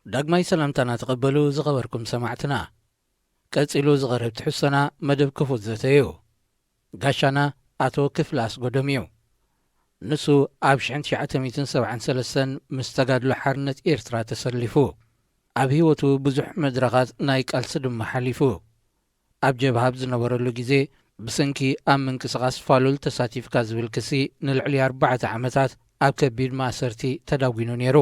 ዳግማይ ሰላምታና ተቐበሉ ዝኸበርኩም ሰማዕትና። ቀጺሉ ዝቐርብ ትሕዝቶና መደብ ክፉት ዘተ እዩ። ጋሻና ኣቶ ክፍለ ኣስጎዶም እዩ። ንሱ ኣብ ሽሕን ትሽዓተ ሚእትን ሰብዓን ሰለስተን ምስ ተጋድሎ ሓርነት ኤርትራ ተሰሊፉ። ኣብ ህይወቱ ብዙሕ መድረኻት ናይ ቃልሲ ድማ ሓሊፉ። ኣብ ጀብሃ ኣብ ዝነበረሉ ግዜ ብሰንኪ ኣብ ምንቅስቓስ ፋሉል ተሳቲፍካ ዝብል ክሲ ንልዕሊ ኣርባዕተ ዓመታት ኣብ ከቢድ ማእሰርቲ ተዳጒኑ ነይሩ።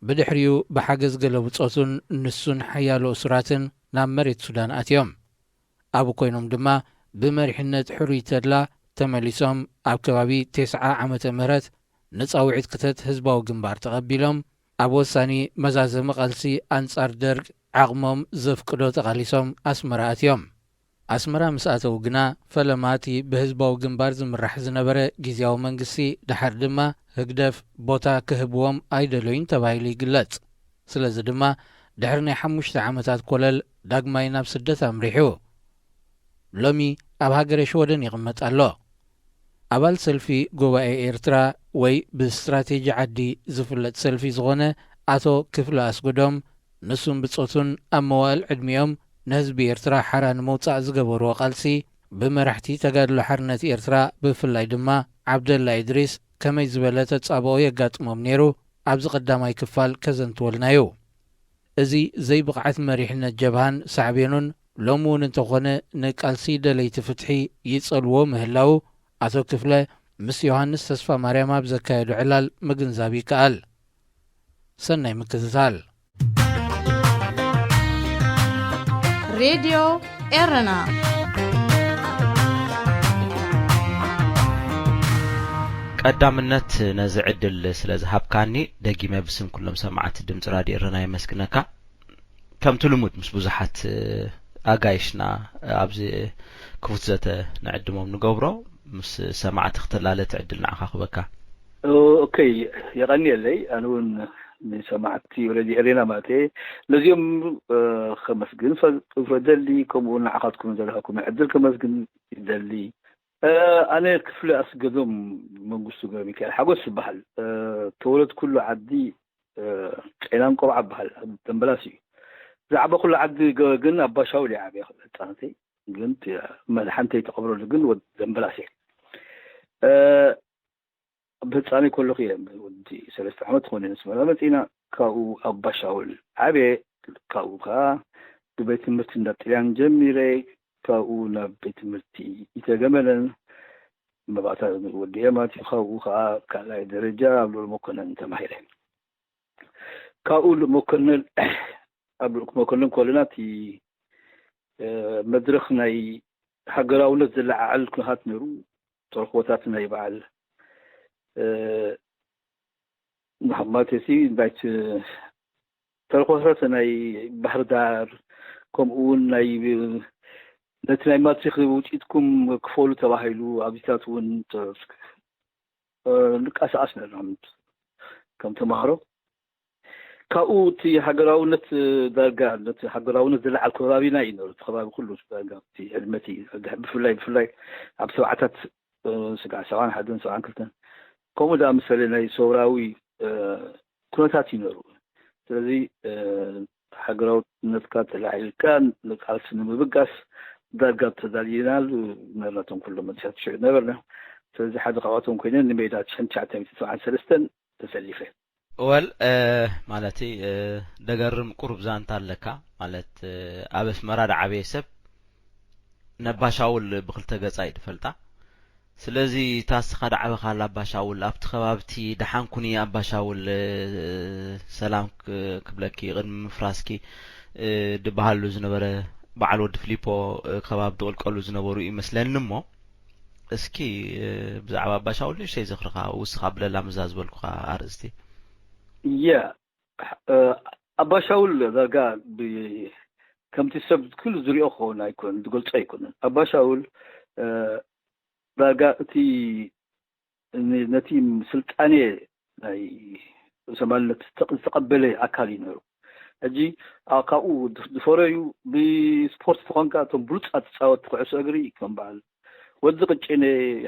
ብድሕሪኡ ብሓገዝ ገለ ብጾቱን ንሱን ሓያሎ እሱራትን ናብ መሬት ሱዳን ኣትዮም። ኣብኡ ኮይኖም ድማ ብመሪሕነት ሕሩይ ተድላ ተመሊሶም ኣብ ከባቢ ተስዓ ዓመተ ምህረት ንጻውዒት ክተት ህዝባዊ ግንባር ተቐቢሎም ኣብ ወሳኒ መዛዘሚ ቃልሲ ኣንጻር ደርግ ዓቕሞም ዘፍቅዶ ተቓሊሶም ኣስመራ ኣትዮም። ኣስመራ ምስ ኣተዉ ግና ፈለማ እቲ ብህዝባዊ ግንባር ዝምራሕ ዝነበረ ግዝያዊ መንግስቲ ድሓር ድማ ህግደፍ ቦታ ክህብዎም ኣይደለዩን ተባሂሉ ይግለጽ። ስለዚ ድማ ድሕሪ ናይ ሓሙሽተ ዓመታት ኮለል ዳግማይ ናብ ስደት ኣምሪሑ። ሎሚ ኣብ ሃገረ ሽወደን ይቕመጥ ኣሎ። ኣባል ሰልፊ ጉባኤ ኤርትራ ወይ ብስትራቴጂ ዓዲ ዝፍለጥ ሰልፊ ዝኾነ ኣቶ ክፍለ ኣስጎዶም ንሱን ብጾቱን ኣብ መዋእል ዕድሚኦም ንህዝቢ ኤርትራ ሓራ ንምውጻእ ዝገበርዎ ቃልሲ ብመራሕቲ ተጋድሎ ሓርነት ኤርትራ ብፍላይ ድማ ዓብደላ ኢድሪስ ከመይ ዝበለ ተጻብኦ የጋጥሞም ነይሩ ኣብዚ ቀዳማይ ክፋል ከዘንትወልና እዩ። እዚ ዘይብቕዓት መሪሕነት ጀብሃን ሳዕቤኑን ሎሚ እውን እንተኾነ ንቃልሲ ደለይቲ ፍትሒ ይጸልዎ ምህላዉ ኣቶ ክፍለ ምስ ዮሃንስ ተስፋ ማርያም ኣብ ዘካየዶ ዕላል ምግንዛብ ይከኣል። ሰናይ ምክትታል። ሬድዮ ኤረና ቀዳምነት ነዚ ዕድል ስለ ዝሃብካኒ ደጊመ ብስም ኩሎም ሰማዕቲ ድምፂ ራድዮ ኤረና የመስግነካ። ከምቲ ልሙድ ምስ ብዙሓት ኣጋይሽና ኣብዚ ክፉት ዘተ ንዕድሞም ንገብሮ፣ ምስ ሰማዕቲ ክተላለቲ ዕድል ንዓኻ ክበካ። ኦከይ፣ የቐንየለይ። ኣነ እውን ንሰማዕቲ ሬድዮ ኤሬና ማለት እየ ነዚኦም ከመስግን ፈ- ክደሊ፣ ከምኡ እውን ንዓኻትኩም ዘለካኩም ዕድል ከመስግን ይደሊ። ኣነ ክፍለ ኣስገዶም መንግስቱ ገብረሚካኤል ሓጎስ ይበሃል። ተወለድኩሉ ዓዲ ጤናን ቆብዓ ይበሃል፣ ኣብ ደምበላስ እዩ። ዝዓበኹሉ ዓዲ ገ- ግን ኣብ ባሻውል እየ ዓብየ ህፃነተይ። ግን ቲ- መድሓንተይ ተቐብረሉ ግን ወዲ ደምበላስ እየ። ኣብ ህፃነይ ከለኹ እየ፣ ወዲ ሰለስተ ዓመት ትኾን እየ፣ ንስመራ መፂና። ካብኡ ኣብ ባሻውል ዓብየ። ካብኡ ከዓ ብቤት ትምህርቲ እንዳ ጥልያን ጀሚረ። ካብኡ ናብ ቤት ትምህርቲ ኢተገመለን መባእታ ወዲኤ ማለት እዩ። ካብኡ ከዓ ካልኣይ ደረጃ ኣብ ልኡል መኮነን ተማሂረ። ካብኡ ልኡል መኮነን ኣብ ልኡል መኮነን ከለና እቲ መድረኽ ናይ ሃገራውነት ዘለዓዕል ኩነታት ነይሩ። ተረኽቦታት ናይ በዓል ማለት እቲ ናይቲ ተረኽቦታት ናይ ባህር ዳር፣ ከምኡ እውን ናይ ነቲ ናይ ማትሪክ ውፅኢትኩም ክፈሉ ተባሂሉ ኣብዚታት እውን ንቀሳቀስ ነርና ከም ተማሃሮ። ካብኡ እቲ ሃገራውነት ዳርጋ ነቲ ሃገራውነት ዝለዓል ከባቢና እዩ ነሩ። እቲ ከባቢ ኩሉ ዳርጋ እቲ ዕድመቲ ብፍላይ ብፍላይ ኣብ ሰብዓታት ስጋዕ ሰብዓን ሓደን ሰብዓን ክልተን ከምኡ ደኣ ምሰለ ናይ ሰውራዊ ኩነታት እዩ ነሩ። ስለዚ ሃገራውነትካ ተላዒልካ ንቃልሲ ንምብጋስ ዳርጋ ተዳልየናሉ ነበርና። እቶም ኩሎም መንእሰያት ሽዑ ነበርና። ስለዚ ሓደ ካብኣቶም ኮይነ ንሜዳ ሽሕን ትሽዓተ ሚእትን ሰብዓን ሰለስተን ተሰሊፈ። ወል ማለቲ ደገርም ቁሩብ ዛንታ ኣለካ ማለት ኣብ ኣስመራ ደዓበየ ሰብ ነባሻውል ብክልተ ገጻ እዩ ድፈልጣ። ስለዚ እታ እስኻ ደዓበኻላ ኣባሻውል ኣብቲ ከባብቲ ደሓንኩኒ ኣባሻውል ሰላም ክብለኪ ቅድሚ ምፍራስኪ ድበሃሉ ዝነበረ በዓል ወዲ ፍሊፖ ከባቢ ድቕልቀሉ ዝነበሩ ይመስለኒ እሞ እስኪ ብዛዕባ ኣባሻውል ንእሽተይ ዝኽርኻ ውስኻ ብለላ ምዛ ዝበልኩኻ ኣርእስቲ። የ ኣባሻውል ዳርጋ ከምቲ ሰብ ኩሉ ዝሪኦ ክኸውን ኣይኮነን፣ ዝገልጾ ኣይኮነን። ኣባሻውል ዳርጋ እቲ ነቲ ስልጣኔ ናይ ርእሰማልነት ዝተቐበለ ኣካል እዩ ነሩ። ሕጂ ካብኡ ዝፈረዩ ብስፖርት ተኾንካ እቶም ብሉፃት ተፃወትቲ ኩዕሶ እግሪ ከም በዓል ወዲ ቅጭነ፣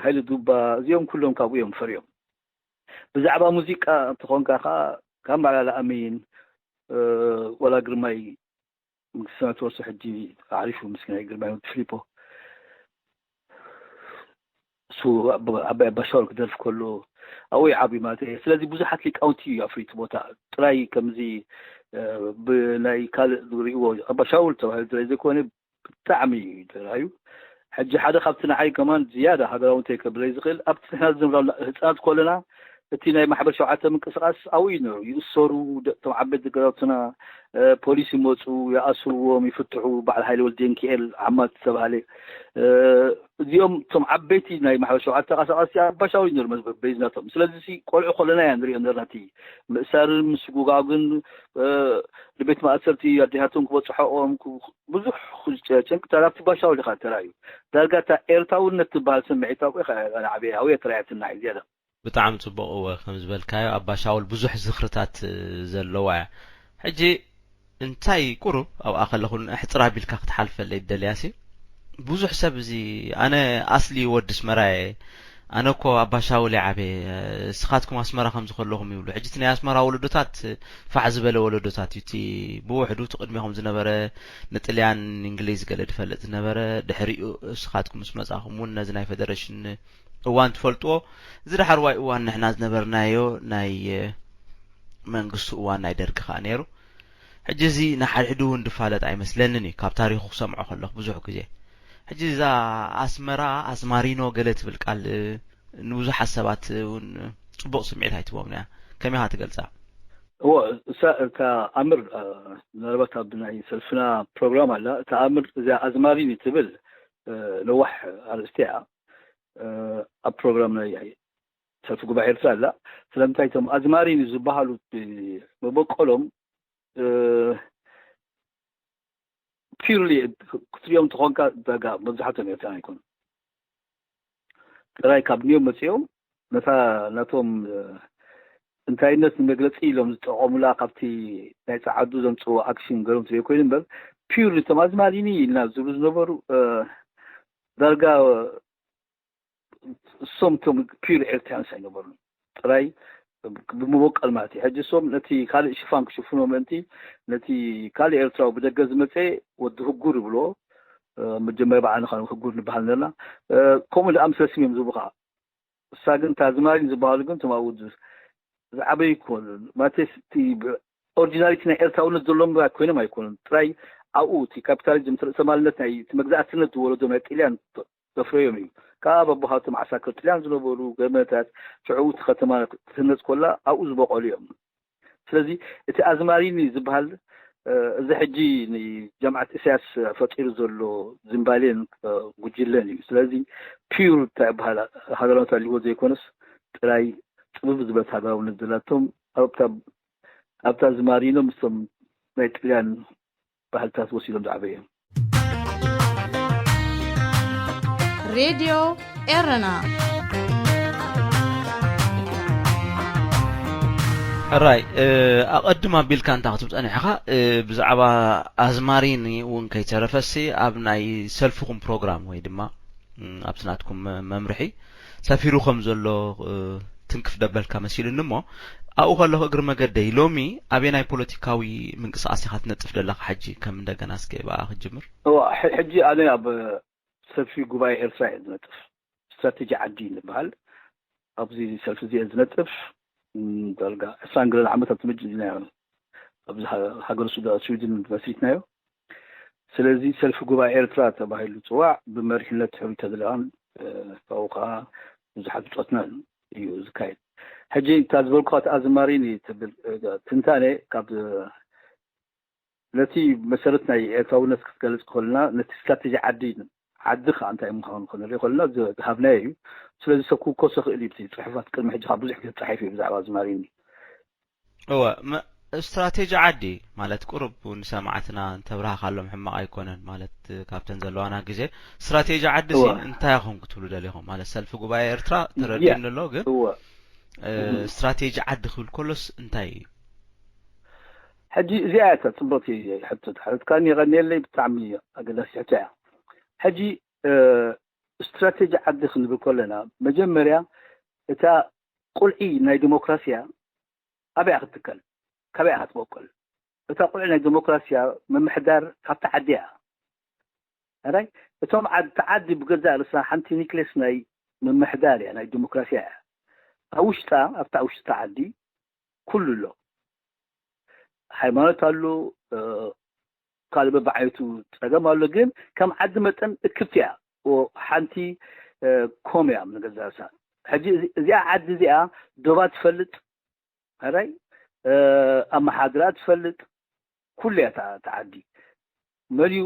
ሃይለ ዱባ እዚኦም ኩሎም ካብኡ እዮም ፈርዮም። ብዛዕባ ሙዚቃ እንተኾንካ ከዓ ካብ በዓል ኣልኣሚን ወላ ግርማይ መንግስቲ ሰማይ ተወርሶ ሕጂ ኣዕሪፉ ምስኪናይ ግርማይ ወዲ ፊሊፖ እሱ ኣባይ ኣባሻውል ክደርፍ ከሎ ኣብኡ ይዓብዩ ማለት እየ። ስለዚ ብዙሓት ሊቃውንቲ እዩ ኣፍሪቱ ቦታ ጥራይ ከምዚ ብናይ ካልእ ዝርእዎ ኣባሻውል ተባሂሉ ጥራይ ዘይኮነ ብጣዕሚ እዩ ተራዩ። ሕጂ ሓደ ካብቲ ንዓይ ከማን ዝያዳ ሃገራዊ እንታይ ከብለይ ዝኽእል ኣብቲ ንሕና ዝምራሉ ህፃናት ከለና እቲ ናይ ማሕበር ሸውዓተ ምንቅስቃስ ኣብኡ እዩ ነሩ ይእሰሩ እቶም ዓበይቲ ገዛውትና ፖሊስ ይመፁ ይኣስርዎም ይፍትሑ በዓል ሃይለ ወልደንኪኤል ዓማት ዝተባሃለ እዚኦም እቶም ዓበይቲ ናይ ማሕበር ሸውዓተ ተንቀሳቀስቲ ኣባሻዊ ነሩ በይዝናቶም ስለዚ ቆልዑ ከለና ኢና ንሪኦ ነርና እቲ ምእሳርን ምስጉጋግን ንቤት ማእሰርቲ ኣዴታቶም ክበፅሖኦም ብዙሕ ጨንቅታት ኣብቲ ባሻውል ኢኻ ተራእዩ ዳርጋ እታ ኤርትራውነት ትበሃል ስምዒት ኣብኡ ኢኻ ዓብየ ኣብኡ ተራእያትና እዩ ዝያዳ ብጣዕሚ ፅቡቅ እወ ከም ዝበልካዮ ኣባሻውል ብዙሕ ዝኽርታት ዘለዋ እያ ሕጂ እንታይ ቁሩብ ኣብኣ ከለኹ ንእሕፅር ኣቢልካ ክትሓልፈለይ ደልያሲ ብዙሕ ሰብ እዚ ኣነ ኣስሊ ወዲ ኣስመራ እየ ኣነ እኮ ኣባሻውል እየ ዓብየ እስኻትኩም ኣስመራ ከምዚ ከለኹም ይብሉ ሕጂ እቲ ናይ ኣስመራ ወለዶታት ፋሕ ዝበለ ወለዶታት እዩ እቲ ብውሕዱ እቲ ቅድሜኹም ዝነበረ ንጥልያን ንእንግሊዝ ገለ ዝፈልጥ ዝነበረ ድሕሪኡ እስኻትኩም ምስ መጻኹም እውን ነዚ ናይ ፈደረሽን እዋን ትፈልጥዎ እዚ ዳሕረዋይ እዋን ንሕና ዝነበርናዮ ናይ መንግስቱ እዋን ናይ ደርጊ ከኣ ነይሩ ሕጂ እዚ ንሓድሕዱ እውን ዝፋለጥ ኣይመስለንን እዩ ካብ ታሪኹ ክሰምዖ ከለኹ ብዙሕ ግዜ ሕጂ እዛ ኣስመራ ኣዝማሪኖ ገለ ትብል ቃል ንብዙሓት ሰባት እውን ፅቡቕ ስምዒት ኣይትቦምንያ ከመይ ኢኻ ትገልፃ እዎ እታ ኣምር ምናልባት ኣብ ናይ ሰልፍና ፕሮግራም ኣላ እታ ኣምር እዚኣ ኣዝማሪኒ ትብል ነዋሕ ኣርእስቲ እያ ኣብ ፕሮግራም ናይ ሰልፊ ጉባኤ ኤርትራ ኣላ ስለምንታይ እቶም ኣዝማሪኒ ዝበሃሉ መበቆሎም ፒርሊ ክትሪኦም ተኾንካ ዳጋ መብዛሕትኦም ኤርትራን ኣይኮኑ ጥራይ ካብ ኒዮም መፂኦም ነታ ናቶም እንታይነት ንመግለፂ ኢሎም ዝጠቐሙላ ካብቲ ናይ ፀዓዱ ዘምፅዎ ኣክሽን ገሮም ትሪኦ ኮይኑ እምበር ፒር እቶም ኣዝማሪኒ ኢልና ዝብሉ ዝነበሩ ዳርጋ እሶም እቶም ፒር ኤርትራንስ ኣይነበሩን ጥራይ ብምቦቀል ማለት እዩ ሕጂ እሶም ነቲ ካልእ ሽፋን ክሽፍኖ ምእንቲ ነቲ ካልእ ኤርትራዊ ብደገ ዝመፀ ወዲ ህጉር ይብልዎ መጀመርያ በዓል ንኻን ህጉር ንበሃል ነርና ከምኡ ደኣ ምስ ረስም እዮም ዝብኻ እሳ ግን እታ ዝማሪን ዝበሃሉ ግን እቶም ኣብኡ ዝዓበዩ ይኮኑን ማለተስ እቲ ኦሪጂናሊቲ ናይ ኤርትራውነት ዘለዎም ኮይኖም ኣይኮኑን ጥራይ ኣብኡ እቲ ካፒታሊዝም እቲ ርእሰማልነት ናይ እቲ መግዛእትነት ዝወለዶ ናይ ጥልያን ዘፍረዮም እዩ። ከኣ በቦሃብቶም ዓሳክር ጥልያን ዝነበሩ ገበነታት ሽዑ እቲ ከተማ ክትህነጽ ኮላ ኣብኡ ዝበቖሉ እዮም። ስለዚ እቲ ኣዝማሪኒ ዝበሃል እዚ ሕጂ ንጀምዓት እስያስ ፈጢሩ ዘሎ ዝምባሌን ጉጅለን እዩ። ስለዚ ፒዩር እንታይ ይበሃል ሃገራውነት ኣልዎ ዘይኮነስ ጥራይ ጽብብ ዝበለት ሃገራውነት ዘላቶም ኣብታ ኣብታ ዝማሪኖ ምስቶም ናይ ጥልያን ባህልታት ወሲዶም ዝዓበዩ እዮም። ሬድዮ ኤረና ሕራይ ኣቐድም ኣቢልካ እንታ ክትብ ጸኒሕኻ ብዛዕባ ኣዝማሪኒ እውን ከይተረፈሲ ኣብ ናይ ሰልፍኹም ፕሮግራም ወይ ድማ ኣብቲ ናትኩም መምርሒ ሰፊሩ ከም ዘሎ ትንክፍ ደበልካ መሲሉኒ እሞ ኣብኡ ከለኹ እግሪ መገደይ ሎሚ ኣበየናይ ፖለቲካዊ ምንቅስቃስ ኢኻ ትነጥፍ ዘለኻ ሕጂ ከም እንደገና እስከ ብኣ ክጅምር እዋ ሕጂ ኣነ ኣብ ሰልፊ ጉባኤ ኤርትራ እየ ዝነጥፍ ስትራቴጂ ዓዲ ንበሃል ኣብዚ ሰልፊ እዚ እየ ዝነጥፍ ዳርጋ ዕስራን ገለን ዓመት ኣብቲ ምጅ ኢልናዮ ኣብዚ ሃገር ስዊድን መስሪትናዮ ስለዚ ሰልፊ ጉባኤ ኤርትራ ተባሂሉ ዝፅዋዕ ብመሪሕነት ሕብሪ ተደለቃን ካብኡ ከዓ ብዙሓት ብፆትና እዩ ዝካየድ ሕጂ እታ ዝበልኩካ እቲ ኣዝማሪኒ ትብል ትንታነ ካብ ነቲ መሰረት ናይ ኤርትራውነት ክትገልፅ ከልና ነቲ ስትራቴጂ ዓዲ ዓዲ ከዓ እንታይ ምዃኑ ክንርኢ ከለና ዝሃብናዮ እዩ ስለዚ ሰብ ክውከሶ ክእል እዩ ፅሑፋት ቅድሚ ሕጂ ከዓ ብዙሕ ግዜ ተፃሒፉ እዩ ብዛዕባ ኣዝማሪኒ እወ ስትራቴጂ ዓዲ ማለት ቁሩብ ንሰማዕትና እንተብርሃካሎም ሕማቕ ኣይኮነን ማለት ካብተን ዘለዋና ግዜ ስትራቴጂ ዓዲ ሲ እንታይ ኢኹም ክትብሉ ደሊኹም ማለት ሰልፊ ጉባኤ ኤርትራ ተረዲኡኒ ኣሎ ግን ስትራቴጂ ዓዲ ክብል ከሎስ እንታይ እዩ ሕጂ እዚኣ እያ ፅቡቅቲ ሕቶ ሕትካኒ የቀኒየለይ ብጣዕሚ ኣገዳሲ ሕቶ እያ ሕጂ ስትራቴጂ ዓዲ ክንብል ከለና መጀመርያ እታ ቁልዒ ናይ ዲሞክራሲያ ኣበያ ክትትከል ካበያ ክትበቁል እታ ቁልዕ ናይ ዲሞክራሲያ ምምሕዳር ካብታ ዓዲ እያ። ሕራይ እቶም ዓድ- እታ ዓዲ ብገዛእ ርእሳ ሓንቲ ኒክሌስ ናይ ምምሕዳር እያ፣ ናይ ዲሞክራሲያ እያ። ኣብ ውሽጣ ኣብታ ውሽጢ እታ ዓዲ ኩሉ ኣሎ። ሃይማኖት ኣሎ፣ ካልእ በብዓይነቱ ጸገም ኣሎ። ግን ከም ዓዲ መጠን እክብቲ እያ። ሓንቲ ኮም እያ ንገዛእ ርእሳ። ሕጂ እዚኣ ዓዲ እዚኣ ዶባ ትፈልጥ፣ ሕራይ ኣመሓድራ ትፈልጥ፣ ኩሉ እያ እታ ዓዲ። መሊኡ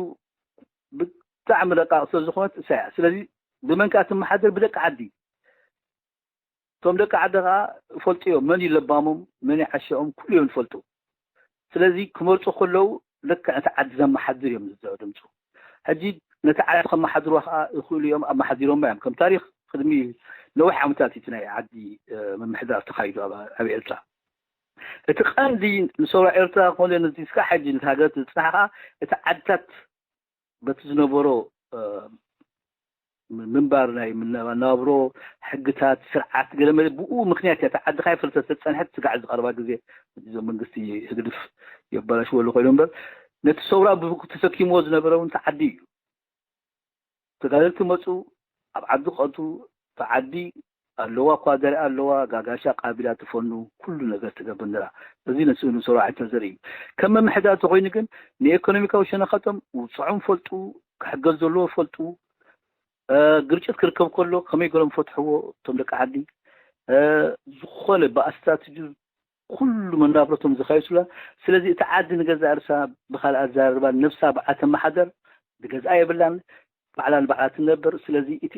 ብጣዕሚ ረቃቕ ስለ ዝኾነት እሳ እያ። ስለዚ ብመን ከኣ ትመሓደር? ብደቂ ዓዲ። እቶም ደቂ ዓዲ ከኣ ይፈልጡ እዮም መን እዩ ለባሞም፣ መን ይዓሸኦም፣ ኩሉ እዮም ዝፈልጡ። ስለዚ ክመርጹ ከለዉ ልክዕ ነቲ ዓዲ ዘመሓድር እዮም ዘምጽኡ። ሕጂ ነቲ ዓዲ ከመሓድርዋ ከኣ ይኽእሉ እዮም፣ ኣመሓዲሮማ እዮም። ከም ታሪኽ ቅድሚ ነዊሕ ዓመታት እቲ ናይ ዓዲ ምምሕዳር ተኻይዱ ኣብ ኤርትራ። እቲ ቀንዲ ንሰውራ ኤርትራ ኮነ ነዚ እስካ ሕጂ ነቲ ሃገር ዝጽናሕ ከኣ እቲ ዓድታት በቲ ዝነበሮ ምንባር ናይ መነባብሮ ሕግታት ስርዓት ገለመለ ብኡ ምክንያት እያ ተዓዲ ካይ ፍልሰት ተፀንሐት ስጋዕ ዝቀረባ ግዜ እዞም መንግስቲ ህግድፍ የበላሽዎ ኣሎ ኮይኖም እምበር ነቲ ሰውራ ተሰኪምዎ ዝነበረ እውን ተዓዲ እዩ። ተጋደልቲ መፁ፣ ኣብ ዓዲ ቀቱ ተዓዲ ኣለዋ፣ ኳደሪ ኣለዋ፣ ጋጋሻ ቃቢላ ትፈኑ ኩሉ ነገር ትገብር ነራ። እዚ ንስእኑ ሰውራ ዓይነትና ዘርኢ እዩ። ከም መምሕዳር ተኮይኑ ግን ንኤኮኖሚካዊ ሸነኻቶም ውፅዖም ፈልጡ፣ ክሕገዝ ዘለዎ ፈልጡ፣ ግርጭት ክርከብ ከሎ ከመይ ገሎም ፈትሕዎ እቶም ደቂ ዓዲ፣ ዝኾነ ብኣስትራትጂ ኩሉ መናብረቶም ዘካይሱላ። ስለዚ እቲ ዓዲ ንገዛ ርሳ ብካልእ ኣዘራርባ ነብሳ ብዓል ተመሓደር፣ ብገዝኣ የብላን፣ ባዕላ ንባዕላ ትነብር። ስለዚ እቲ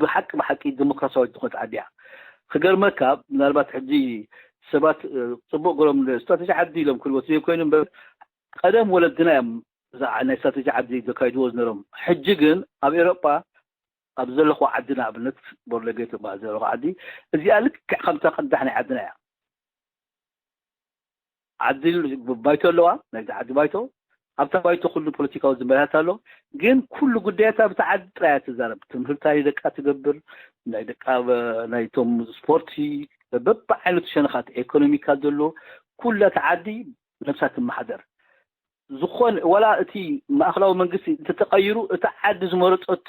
ብሓቂ ብሓቂ ዲሞክራሲያዊት ዝኾነት ዓዲ እያ። ክገርመካ ምናልባት ሕጂ ሰባት ፅቡቅ ገሮም ስትራተጂ ዓዲ ኢሎም ክልወት ዘይኮይኑ እምበር ቀደም ወለድና እዮም እዛ ናይ ስትራተጂ ዓዲ ዘካይድዎ ዝነሮም። ሕጂ ግን ኣብ ኤሮጳ ኣብ ዘለኹ ዓዲ ንኣብነት ቦርለጌ ትበሃል ዘለኹ ዓዲ እዚኣ ልክዕ ከምታ ቅዳሕ ናይ ዓድና እያ። ዓዲ ባይቶ ኣለዋ፣ ናይዚ ዓዲ ባይቶ ኣብታ ባይቶ ኩሉ ፖለቲካዊ ዝመሪሃት ኣሎ። ግን ኩሉ ጉዳያታ ብታ ዓዲ ጥራያ ትዛረብ። ትምህርታ ደቃ ትገብር፣ ናይ ደቃ ናይቶም ስፖርቲ በብዓይነቱ ሸነኻት ኤኮኖሚካ ዘሎ ኩላ እታ ዓዲ ነብሳ ትመሓደር። ዝኾን ዋላ እቲ ማእኸላዊ መንግስቲ እንተተቐይሩ እታ ዓዲ ዝመረፀቶ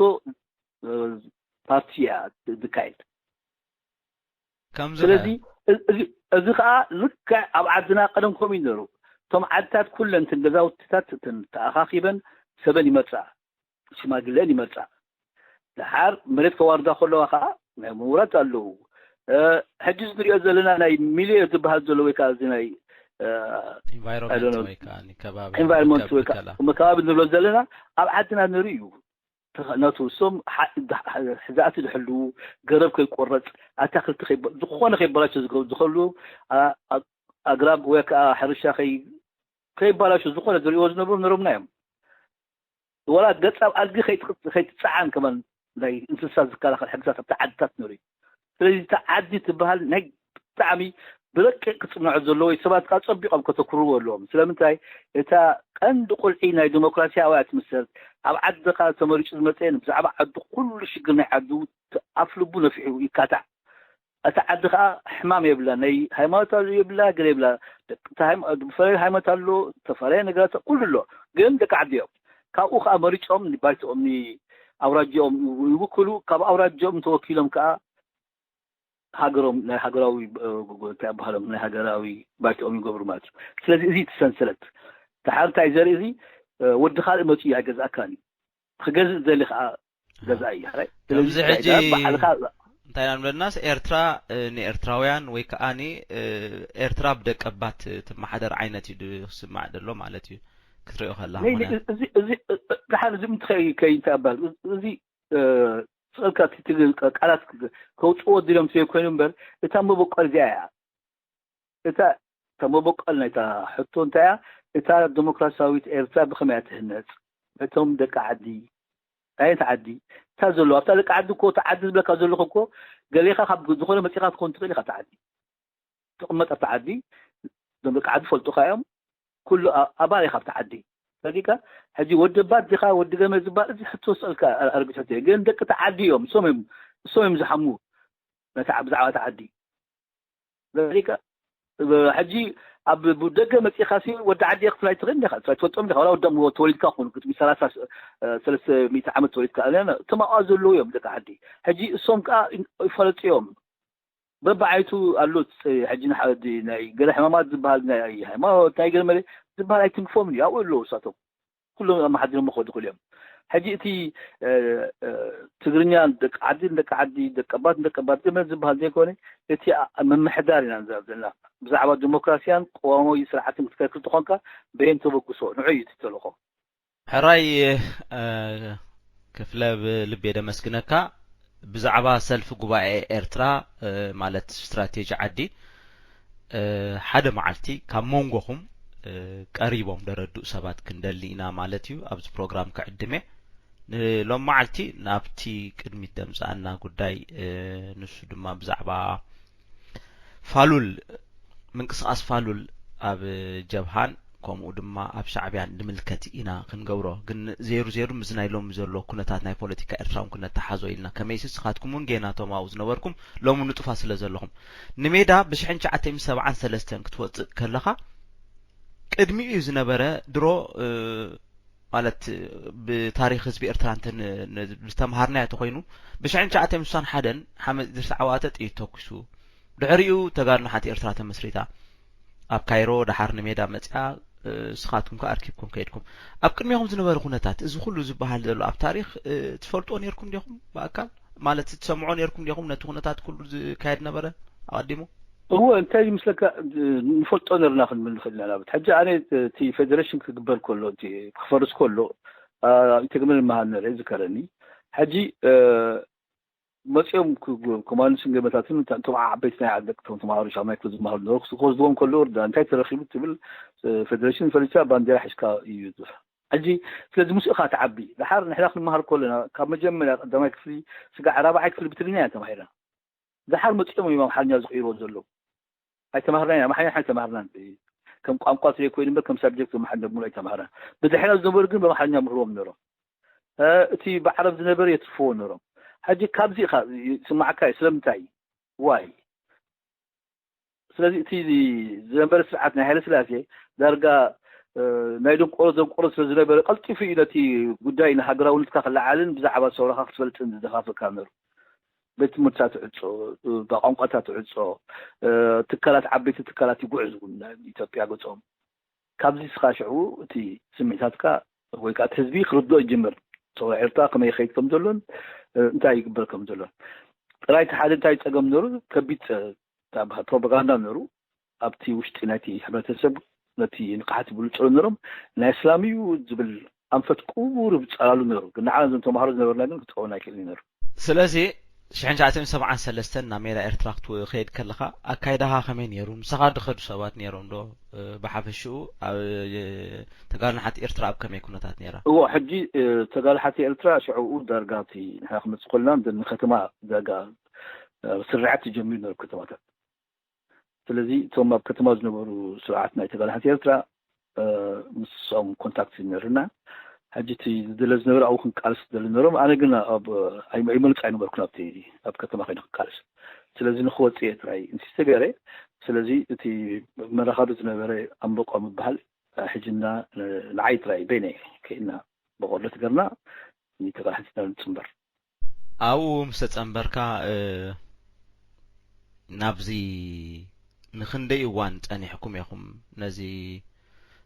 ፓርቲ እያ ዝካየድ። ስለዚ እዚ ከዓ ልክዕ ኣብ ዓድና ቀደም ከምኡ ይነሩ። እቶም ዓድታት ኩለን እትን ገዛውትታት እትን ተኣኻኪበን ሰበን ይመርፃ፣ ሽማግለን ይመርፃ። ድሓር መሬት ከዋርዳ ከለዋ ከዓ ናይ ምውራድ ኣለዉ። ሕጂ ንሪኦ ዘለና ናይ ሚሊዮ ዝበሃል ዘሎ ወይ ከዓ እዚ ናይ ኢንቫይሮንመንት ወይ ከዓ ከባቢ ንብሎ ዘለና ኣብ ዓድና ንርኢ እዩ። ነቱ እሶም ሕዛእቲ ዝሕልዉ፣ ገረብ ከይቆረፅ፣ ኣታክልቲ ዝኾነ ከይበላሸ ዝኸሉ ኣግራብ ወይ ከዓ ሕርሻ ከይባላሹ ዝኾነ ዝሪእዎ ዝነበሩ ነሮምና እዮም። ወላ ገፃ ኣድጊ ከይትፀዓን ከማን ናይ እንስሳ ዝከላኸል ሕግታት ኣብቲ ዓድታት ነሩ እዩ። ስለዚ እቲ ዓዲ ትበሃል ናይ ብጣዕሚ ብረቂቕ ክፅንዖ ዘለዎ ወይ ሰባት ከዓ ፀቢቖም ከተኩርዎ ኣለዎም። ስለምንታይ እታ ቀንዲ ቁልዒ ናይ ዲሞክራሲ ኣብያ ትምሰል። ኣብ ዓድኻ ተመሪፁ ዝመፀ ብዛዕባ ዓዱ ኩሉ ሽግር ናይ ዓዱ ኣፍልቡ ነፊሑ ይካታዕ። እታ ዓዲ ከዓ ሕማም የብላ፣ ናይ ሃይማኖት የብላ፣ ገለ የብላ። ብፈላለየ ሃይማኖት ኣሎ፣ ተፈላለየ ነገራት ኩሉ ኣሎ። ግን ደቂ ዓዲ እዮም። ካብኡ ከዓ መሪፆም ንባይቶኦም ንኣውራጅኦም ይውክሉ። ካብ ኣውራጅኦም ተወኪሎም ከዓ ሃገሮም ናይ ሃገራዊ እንታይ ኣባሃሎም ናይ ሃገራዊ ባይቶኦም ይገብሩ ማለት እዩ። ስለዚ እዚ እቲ ሰንሰለት ተሓርታይ ዘርኢ እዚ ወዲ ካልእ መፂኡ ኣይገዝኣካን እዩ። ክገዝእ ዝደሊ ከዓ ገዛ እዩ። ስለዚ ሕጂ እንታይ ኢና ንብለናስ ኤርትራ ንኤርትራውያን ወይ ከዓ ኤርትራ ብደቀባት ትመሓደር ዓይነት እዩ ዝስማዕ ዘሎ ማለት እዩ ክትሪኦ ከለካ። ድሓር እዚ ምትኸይ ከይ እንታይ ኣባል እዚ ስእልካ ቃላት ከውፅዎ ድልዮም ዘይኮይኑ እምበር እታ መበቆል እዚኣ እያ። እታ እታ መበቆል ናይታ ሕቶ እንታይ እያ? እታ ዲሞክራሲያዊት ኤርትራ ብኸመይ እያ ትህነፅ? እቶም ደቂ ዓዲ ናየት ዓዲ እታ ዘለዋ ኣብታ ደቂ ዓዲ እኮ እታ ዓዲ ዝብለካ ዘለኹ እኮ ገሌኻ ካብ ዝኾነ መፂኻ ትኸውን ትኽእል ኢኻ እታ ዓዲ ትቕመጥ ኣብታ ዓዲ እዞም ደቂ ዓዲ ፈልጡኻ እዮም። ኩሉ ኣባል ኢኻ ኣብታ ዓዲ ፈሊካ ሕጂ ወዲ ባት ዲኻ ወዲ ገመ ዝበሃል እዚ ሕቶ ስእልካ ኣረግት ሕቶ ግን ደቂ እታ ዓዲ እዮም እሶም እዮም ዝሓሙ ነታ ብዛዕባ እታ ዓዲ ፈሊካ ሕጂ ኣብ ደገ መፂእኻ ሲ ወዲ ዓዲ ክትብል ኣይትኽእል ኢኻ። ትፈልጦም ኢኻ። ዋላ ወዶም ተወሊድካ ክኾኑ፣ ቅድሚ ሰላሳ፣ እ፣ ሰለስተ ሚእቲ ዓመት ተወሊድካ። ኣነ፣ እቶም ኣብኣ ዘለዉ እዮም ደቂ ዓዲ። ሕጂ እሶም ከዓ ይፈለጡ እዮም። በብዓይነቱ ኣሎ። ሕጂ ንሓ-፣ ናይ ገለ ሕማማት ዝበሃል፣ ናይ ሃይማኖት፣ ናይ ገለ መለ ዝበሃል ኣይትንክፎምን እዩ። ኣብኡ ኣለዉ እሳቶም። ኩሎም ኣመሓዲሮም ክኸዱ ይኽእሉ እዮም። ሕጂ እቲ፣ እ፣ እ፣ ትግርኛ ደቂ ዓዲ ንደቂ ዓዲ፣ ደቂ ኣባት ንደቂ ኣባት ገመድ ዝበሃል ዘይኮነ፣ እቲ ኣ-፣ ምምሕዳር ኢና ንዛረብ ዘለና። ብዛዕባ ዲሞክራስያን ቅዋማዊ ስርዓትን ክትከክል ተኾንካ፣ በየን ተበግሶ? ንዑ እዩ እቲ ተልእኾ። ሕራይ፣ እ፣ ክፍለ፣ ብልቢ የደመስግነካ። ብዛዕባ ሰልፊ ጉባኤ ኤርትራ፣ እ፣ ማለት ስትራቴጂ ዓዲ፣ እ፣ ሓደ መዓልቲ ካብ መንጎኹም፣ እ፣ ቀሪቦም ደረድኡ ሰባት ክንደሊ ኢና ማለት እዩ። ኣብዚ ፕሮግራም ክዕድም እየ። ንሎም መዓልቲ ናብቲ ቅድሚት ደምፅኣና ጉዳይ፣ እ፣ ንሱ ድማ ብዛዕባ ፋሉል፣ ምንቅስቃስ ፋሉል ኣብ ጀብሃን ከምኡ ድማ ኣብ ሻዕብያን ንምልከት ኢና ክንገብሮ። ግን ዜሩ ዜሩ ምስ ናይ ሎሚ ዘሎ ኩነታት ናይ ፖለቲካ ኤርትራ እውን ክነተሓዞ ኢልና፣ ከመይሲ ንስኻትኩም እውን ጌና እቶም ኣብኡ ዝነበርኩም ሎሚ ንጡፋት ስለ ዘለኹም፣ ንሜዳ ብሽሕን ትሽዓተ ሚእትን ሰብዓን ሰለስተን ክትወፅእ ከለኻ፣ ቅድሚኡ ዝነበረ ድሮ፣ እ፣ ማለት ብታሪኽ ህዝቢ ኤርትራ እንተ ን-፣ ን-፣ ዝተምሃርናዮ ተኾይኑ፣ ብሽሕን ትሽዓተ ሚእትን ሓደን ሓመድ ድርሲ ዓዋተ ጥይት ተኩሱ፣ ድሕሪኡ ተጋድሎ ሓንቲ ኤርትራ ተመስሪታ። ኣብ ካይሮ፣ ደሓር ንሜዳ መጺኣ፣ እ፣ ንስኻትኩም ከኣ ኣርኪብኩም ከይድኩም። ኣብ ቅድሜኹም ዝነበረ ኩነታት፣ እዚ ኩሉ ዝበሃል ዘሎ ኣብ ታሪኽ፣ እ፣ ትፈልጥዎ ኔርኩም ዲኹም ብኣካል? ማለት ትሰምዑ ኔርኩም ዲኹም ነቲ ኩነታት ኩሉ ዝካየድ ነበረ ኣቐዲሙ? እወ፣ እንታይ ይመስለካ፣ እ፣ ንፈልጦ ኔርና ክንብል ንኽእል ኢና። ንኣብነት፣ ሕጂ ኣነ እቲ ፌደሬሽን ክግበር ከሎ፣ እቲ ክፈርስ ከሎ፣ እ፣ ኣብ ኢንተግመን መሃር ነረ ይዝከረኒ። ሕጂ፣ እ፣ መጺኦም ክ-፣ ኮማንድስን ገመታትን እታ-፣ እቶም ዓበይቲ ናይ ዓደቅቶም ተምሃሮ ሻማይ ክፍሊ ዝመሃሩ ነበሩ። ክስ-፣ ክወስድዎም ከለዉ፣ "ዳ-፣ እንታይ ተረኺቡ?" ትብል፣ እ፣ ፌደሬሽን ፈሊሳ ባንዴራ ሒዝካ እዩ ዝፍ-፣ ሕጂ፣ ስለዚ ምስኡ ኢኻ ትዓቢ። ደሓር ንሕና ክንመሃር ከለና፣ ካብ መጀመርያ ቀዳማይ ክፍሊ ስጋዕ ራብዓይ ክፍሊ ብትግርኛ ኢና ተማሂርና። ደሓር መጺኦም እዮም ኣምሓርኛ ዝቕይርዎ ዘለዉ። ኣይተማህርናን፣ ኣምሓርኛ ኣይተማህርናን። ከም ቋንቋ ስለ ኮይኑ እምበር ከም ሳብጀክት ኣምሓርኛ ብሙሉእ ኣይተማህርናን። ብድሕሪና ዝነበሩ ግን ብኣምሓርኛ ምህርዎም ነይሮም። እ፣ እቲ ብዓረብ ዝነበረ የትርፍዎ ነይሮም። ሕጂ ካብዚ ኢኻ ይስማዓካ እዩ። ስለምንታይ? ዋይ? ስለዚ እቲ ዝነበረ ስርዓት ናይ ሃይለ ስላሴ ዳርጋ፣ እ፣ ናይ ደንቆሮ ደንቆሮ ስለ ዝነበረ፣ ቀልጢፉ እዩ ነቲ ጉዳይ ንሃገራውነትካ ክለዓልን ብዛዕባ ሰውራኻ ክትፈልጥን ዝደፋፍእካ ነይሩ። ቤት ትምህርትታት ትዕጾ፣ እ፣ ቋንቋታት ትዕጾ፣ እ፣ ትካላት፣ ዓበይቲ ትካላት ይጉዕዙ ናብ ኢትዮጵያ ገጾም። ካብዚ እስኻ ሽዑ እቲ ስምዒታትካ ወይ ከኣ እቲ ህዝቢ ክርድኦ ይጅምር። ሰውራ ኤርትራ ከመይ ይኸይድ ከም ዘሎን፣ እ፣ እንታይ ይግበር ከም ዘሎን። ጥራይ እቲ ሓደ እንታይ ጸገም ነይሩ? ከቢድ ጸ-፣ ፕሮፓጋንዳ ነይሩ። ኣብቲ ውሽጢ ናይቲ ሕብረተሰብ ነቲ ንቕሓት ይብልጽሉ ነይሮም። ናይ እስላም እዩ ዝብል ኣንፈት ቁሩብ ጸላሉ ነይሩ። ግን ንዓና እዞም ተምሃሮ ዝነበርና ግን ክጸወና ኣይክእልን ነይሩ። ስለዚ ሽሕን ትሽዓተ ሚእትን ሰብዓን ሰለስተን ናብ ሜዳ ኤርትራ ክትከይድ ከለኻ ኣካይዳኻ ከመይ ነይሩ? ምሳኻ ዝኸዱ ሰባት ነይሮም ዶ? እ፣ ብሓፈሽኡ ኣብ፣ እ፣ ተጋድሎ ሓድነት ኤርትራ ኣብ ከመይ ኩነታት ነይራ? እዎ፣ ሕጂ፣ እ፣ ተጋድሎ ሓድነት ኤርትራ ሽዑኡ ዳርጋ እቲ ንሕና ክመጽእ ከለና ንከተማ ዳርጋ፣ እ፣ ስርዓት ተጀሚሩ ነይሩ ከተማታት። ስለዚ እቶም ኣብ ከተማ ዝነበሩ ስርዓት ናይ ተጋድሎ ሓድነት ኤርትራ፣ እ፣ ምስኦም ኮንታክት ነይርና። ሕጂ እቲ ዝድለ ዝነበረ ኣብኡ ክንቃለስ ዝደሊ ነይሮም። ኣነ ግን ኣብ፣ ኣይ-፣ ኣይመልጽ ኣይነበርኩን ኣብቲ፣ ኣብ ከተማ ከይነ ክቃለስ። ስለዚ ንኽወጽእ እየ ጥራይ ኢንሲስት ገይረ። ስለዚ እቲ መራኸቢ ዝነበረ ኣምበቆ ምብሃል፣ ሕጂ እና ንዓይ ጥራይ በይነይ ከይድና ብቆርደት ገርና ንተጋሓቲትና ንጽንበር። ኣብኡ ምስ ተጸንበርካ፣ እ፣ ናብዚ ንኽንደይ እዋን ጸኒሕኩም ኢኹም? ነዚ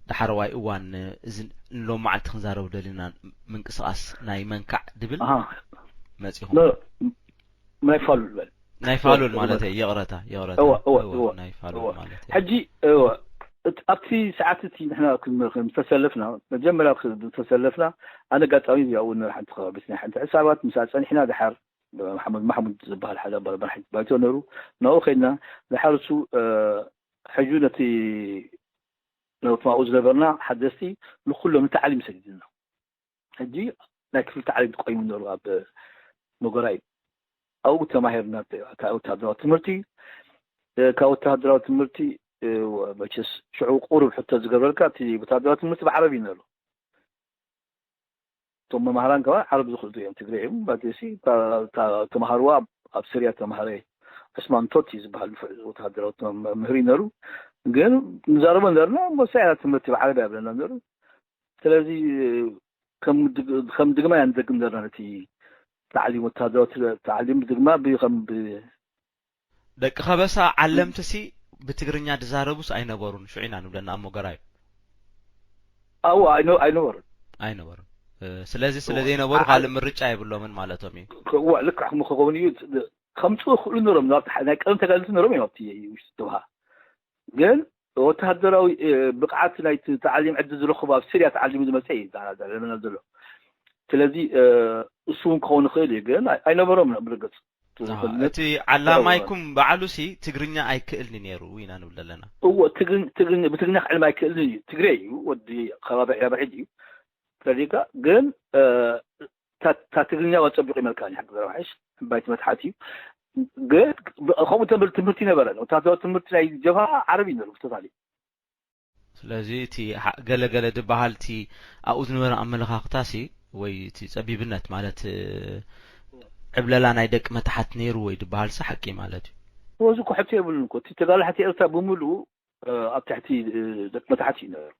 ዳሕረዋይ እዋን፣ እዚ ንሎም መዓልቲ ክንዛረብ ደሊና ምንቅስቓስ ናይ መንካዕ ድብል ኣሃ። መጺኹም? ኖ፣ ናይ ፋሉል በል። ናይ ፋሉል እወ፣ ማለት እወ። እዩ። ይቕረታ፣ ይቕረታ። እወ፣ እወ፣ እወ፣ እወ፣ ናይ ፋሉል እወ። ማለት እዩ። ሕጂ፣ እወ፣ እት-፣ ኣብቲ ሰዓት እቲ ንሕና ክን-፣ ክን-፣ ዝተሰለፍና፣ መጀመርያ ክን-፣ ዝተሰለፍና፣ ኣነ ኣጋጣሚ ኣብኡ ነር ሓንቲ ከባቢት ናይ ሓንቲ ሕሳባት፣ ምስኣ ጸኒሕና፣ ድሓር መሓሙድ ማሕሙድ ዝበሃል ሓደ ኣባል መራሒ ባይቶ ነይሩ። ናብኡ ከይድና፣ ድሓር እሱ፣ እ፣ ሕጂ ነቲ ነቲ ኣብኡ ዝነበርና ሓደስቲ ንኹሎም ንታዕሊም ሰዲድና። ሕጂ ናይ ክፍሊ ታዕሊም ተቆይሙ ነይሩ ኣብ መጎራይ። ኣብኡ ተማሂርና፣ ካብ ወታደራዊ ትምህርቲ፣ እ፣ ካብ ወታደራዊ ትምህርቲ፣ እ፣ መቸስ ሽዑ ቁሩብ ሕቶ ዝገብረልካ፣ እቲ ወታደራዊ ትምህርቲ ብዓረብ እዩ ነይሩ። እቶም መማህራን ከኣ ዓረብ ዝኽእሉ እዮም፣ ትግሬ እዮም። ባዴሲ፣ እታ፣ እታ ተማሃርዋ ኣብ፣ ኣብ ስርያ ተማሃረ ዑስማን ቶቲ ዝበሃል ንፉዕ ወታደራዊ መምህር እዩ ነይሩ። ግን ንዛረቦ ነበርና። እሞ ሳይና ትምህርቲ ብዓረብ ያብለና ነሩ። ስለዚ ከም ድግ- ከም ድግማ ኢና ንደግም ነበርና። ነቲ ታዕሊም ወታደራዊ ታዕሊም ብድግማ ብከም ብ- ደቂ ከበሳ ዓለምትሲ ብትግርኛ ዝዛረቡስ ኣይነበሩን። ሽዑ ኢና ንብለና ኣብ ሞገራዩ ኣዎ ኣይነ- ኣይነበሩን። ኣይነበሩን። ስለዚ ስለ ዘይነበሩ ኣይ- ካልእ ምርጫ የብሎምን ማለቶም እዩ። እዋ ልክዕ ከም ከኸውን እዩ። ከምፅኡ ክእሉ ነሮም ናብቲ ሓ- ናይ ቀደም ተጋደልቲ ነሮም እዮም ኣብቲ ውሽጢ ተውሃ። ግን ወተሃደራዊ እ፣ ብቕዓት ናይ ታዕሊም ዕድል ዝረኽቡ ኣብ ሲርያ ተዓሊሙ ዝመፀ እዩ ዝዛረበና ዘሎ። ስለዚ እ፣ እሱ እውን ክኸውን ይኽእል እዩ። ግን ኣይ- ኣይነበሮም ብርግፅ ኣሃ፣ እቲ ዓላማይኩም በዓሉሲ ትግርኛ ኣይክእልኒ ነይሩ ኢና ንብል ዘለና። እዎ ትግርኝ- ትግርኝ- ብትግርኛ ክዕልም ኣይክእልን እዩ። ትግሬ እዩ፣ ወዲ ከባቢ ዕያበርዒድ እዩ። ተሪጋ ግን እ፣ እታ እታ ትግርኛ ዋ ፀቢቑ ይመልካ ሓቂ ዘረባ ሓይሽ ዕባይቲ መትሓት እዩ። ግን ብ- ከምኡ ተብል ትምህርቲ ነበረ። ወታደራዊ ትምህርቲ ናይ ጀብሃ ዓረብ እዩ ነሩ ብተታሊ። ስለዚ እቲ ሓ- ገለገለ ዝበሃል እቲ ኣብኡ ዝነበረ ኣመለኻኽታሲ ወይ እቲ ፀቢብነት ማለት እ፣ ዕብለላ ናይ ደቂ መታሓት ነይሩ ወይ ዝበሃልሲ ሓቂ ማለት እዩ። ወዚ እኮ ሕቶ የብሉን እኮ። እቲ ተጋላሕቲ ኤርትራ ብምሉኡ እ፣ ኣብ ትሕቲ እ፣ ደቂ መታሕት እዩ ነሩ።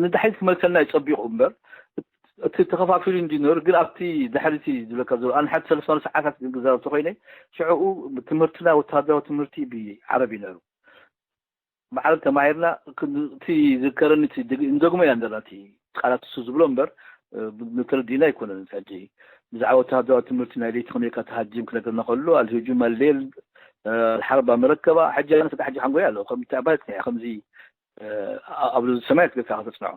ንድሕሪት ክመልሰልና ይፀቢቑ እምበር እቲ ተኸፋፊሉ እንዲ ነሩ። ግን ኣብቲ ድሕሪቲ ዝብለካ ዘሎ ኣነ ሓቲ ሰለስተ ሰዓታት ግን ክዛረብ ተኮይነ ሽዕኡ ትምህርትና ወተሃደራዊ ትምህርቲ ብዓረብ እዩ ነሩ። ብዓረብ ተማሂርና ክን- እቲ ዝከረኒ እቲ ድግ- እንደግሞ ኢና እንደና እቲ ቃላት እሱ ዝብሎ እምበር እ፣ ብ- ንተረዲእና ኣይኮነን። ሕጂ ብዛዕባ ወተሃደራዊ ትምህርቲ ናይ ለይቲ ከመይካ ተሃጅም ክነገርና ከሎ ኣልሂጁም ኣሌል እ፣ ሓርባ መረከባ ሕጂ ኣነ ስጋ ሕጂ ሓንጎይ ኣሎ ከም እንታይ ኣባለት ከምዚ እ፣ ኣብ ሰማይ ትገካ ከተጽንዖ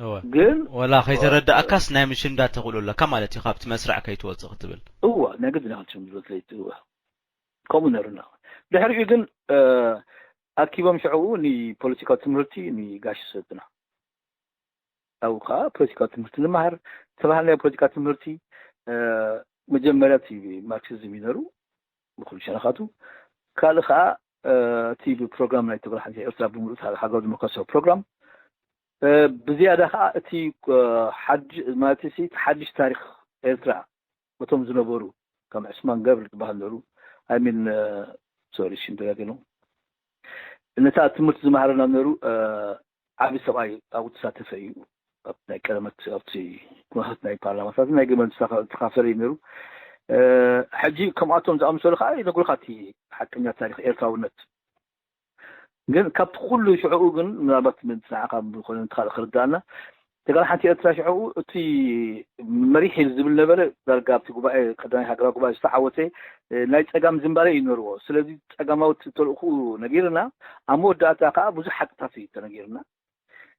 እወ ግን ወላ ከይተረዳእካስ ናይ ምሽንዳ ተኽእሎ ኣለካ ማለት እዩ። ካብቲ መስርዕ ከይትወፅእ ክትብል እዋ ናይ ግድና ክትሽም ዝለትለይት እዋ ከምኡ ነሩና። ድሕሪኡ ግን እ፣ ኣኪቦም ሽዕኡ ንፖለቲካዊ ትምህርቲ ንጋሽ ሰጡና። ኣብኡ ከዓ ፖለቲካዊ ትምህርቲ ንመሃር ተባሃልና። ናይ ፖለቲካ ትምህርቲ እ፣ መጀመርያ እቲ ማርክሲዝም ይነሩ ብኩሉ ሸነኻቱ። ካልእ ከዓ እ፣ እቲ ብፕሮግራም ናይ ትግራይ ሓንቲ ኤርትራ ብምሉእ ሃገራዊ ዲሞክራሲያዊ ፕሮግራም እ፣ ብዝያዳ ከዓ እቲ እ፣ ሓድሽ ማለት እዚ እቲ ሓድሽ ታሪክ ኤርትራ በቶም ዝነበሩ ከም ዕስማን ገብር ዝበሃል ነሩ ኣይሚን ሶሪ ሽም ተጋገሉ ነታ ትምህርቲ ዝመሃረና ነሩ እ፣ ዓቢ ሰብኣይ ኣብኡ ተሳተፈ እዩ። ኣብ ናይ ቀደመት ኣብቲ ኩነታት ናይ ፓርላማታት ናይ ገመን ዝተኻፈለ እዩ ነሩ። እ፣ ሕጂ ከምኣቶም ዝኣምሰሉ ከዓ ይነግሩካ እቲ ሓቀኛ ታሪክ ኤርትራውነት። ግን ካብቲ ኩሉ ሽዕኡ ግን ምናልባት ንዓኻ ብኮነ ንትኻል ክርዳእና ተጋር ሓንቲ ኤርትራ ሽዕኡ እቲ መሪሕ ዝብል ነበረ። ዳርጋ ኣብቲ ጉባኤ ቀዳማይ ሃገራዊ ጉባኤ ዝተዓወተ እ፣ ናይ ጸጋም ዝንባሌ እዩ ነርዎ። ስለዚ ጸጋማዊ ተልእኹ ነጊርና ኣብ መወዳእታ ከዓ ብዙሕ ሓቅታት እዩ ተነጊርና።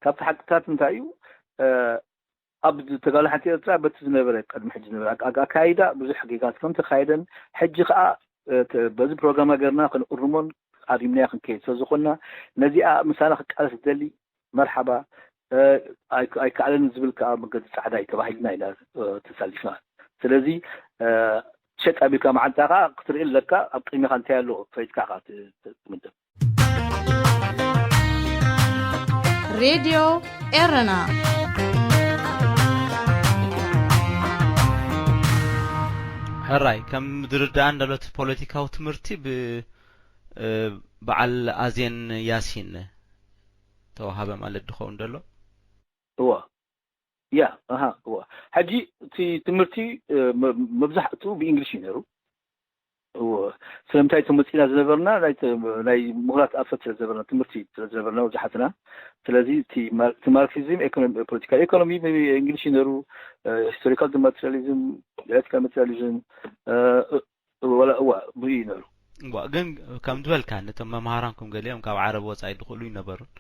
ካብቲ ሓቅታት እንታይ እዩ እ፣ ኣብ ተጋሩ ሓንቲ ኤርትራ በቲ ዝነበረ ቅድሚ ሕጂ ዝነበረ ኣካ- ኣካ- ኣካይዳ ብዙሕ ጌጋት ከም ተካየደን ሕጂ ከዓ እ፣ ተ- በዚ ፕሮግራም ሃገርና ክንእርሞን ኣሪምናያ ክንከይድ ስለዝኮንና ነዚኣ ምሳና ክቃለስ ዝደሊ መርሓባ እ፣ ኣይክ- ኣይከኣለን ዝብል ከዓ መገዲ ፃዕዳ እዩ ተባሂልና ኢና እ፣ ተሳሊፍና። ስለዚ እ፣ ሸጥ ኣቢልካ መዓልታ ከዓ ክትርኢ ኣለካ ኣብ ቅድሚካ እንታይ ኣሎ ፈይትካ ከዓ ት- ት- ትምደብ። ሬድዮ ኤረና ሕራይ ከም ዝርዳእን ዘሎ እቲ ፖለቲካዊ ትምህርቲ ብ እ፣ በዓል ኣዜን ያሲን ተዋሃበ ማለት ድኸውን ደሎ እዋ ያ ኣሃ እዋ። ሕጂ እቲ ትምህርቲ እ፣ መ- መብዛሕትኡ ብእንግሊሽ እዩ ነሩ። እዎ። ስለምንታይ እቶም መፂና ዝነበርና ናይ ተ- ናይ ምሁራት ኣፈት ስለ ዝነበርና ትምህርቲ ስለ ዝነበርና መብዛሕትና ስለዚ እቲ ማር- እቲ ማርክሲዝም ኤኮኖሚ ፖለቲካል ኤኮኖሚ ብእንግሊሽ እዩ ነሩ። እ፣ ሂስቶሪካል ማቴሪያሊዝም ዲያሌክቲካል ማቴሪያሊዝም እ፣ እ፣ ወላ እዋ ብኡ እዩ ነሩ። እዋ ግን ከም ዝበልካ ነቶም መምሃራንኩም ገሊኦም ካብ ዓረብ ወፃኢ ድኽእሉ ይነበሩን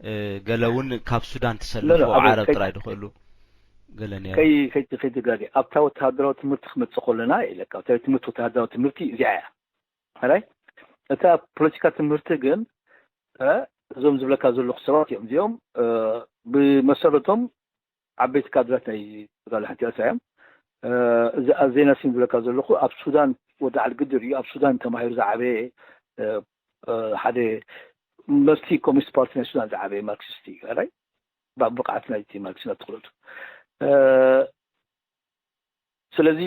እ፣ ገለ እውን ካብ ሱዳን ለ- ተሰለፉ ለ- ኣበይ- ዓረብ ከይ- ጥራይ ድኽእሉ ገለ ነይሩ ከይ- ከይ- ከይትጋገ ኣብታ ወተሃደራዊ ትምህርቲ ክመፅእ ከለና ኢለካ ኣብታ ትምህርቲ ወተሃደራዊ ትምህርቲ እዚኣ እያ ራይ እታ ፖለቲካ ትምህርቲ ግን እ፣ እዞም ዝብለካ ዘለኹ ሰባት እዮም እዚኦም እ፣ ብመሰረቶም ዓበይቲ ካድራት ናይ ተጋሉ ሓንቲ ኤርትራ እዮም እ፣ እዚ ኣዜና ሲን ዝብለካ ዘለኹ ኣብ ሱዳን ወዲ ዓል ግድር እዩ ኣብ ሱዳን ተማሂሩ ዝዓበየ እ፣ እ፣ ሓደ መስቲ ኮሚኒስት ፓርቲ ናይ ሱዳን ዝዓበየ ማርክሲስት እዩ ራይ ብብቕዓት ናይቲ ማርክሲዝም ትኽእለቱ እ፣ ስለዚ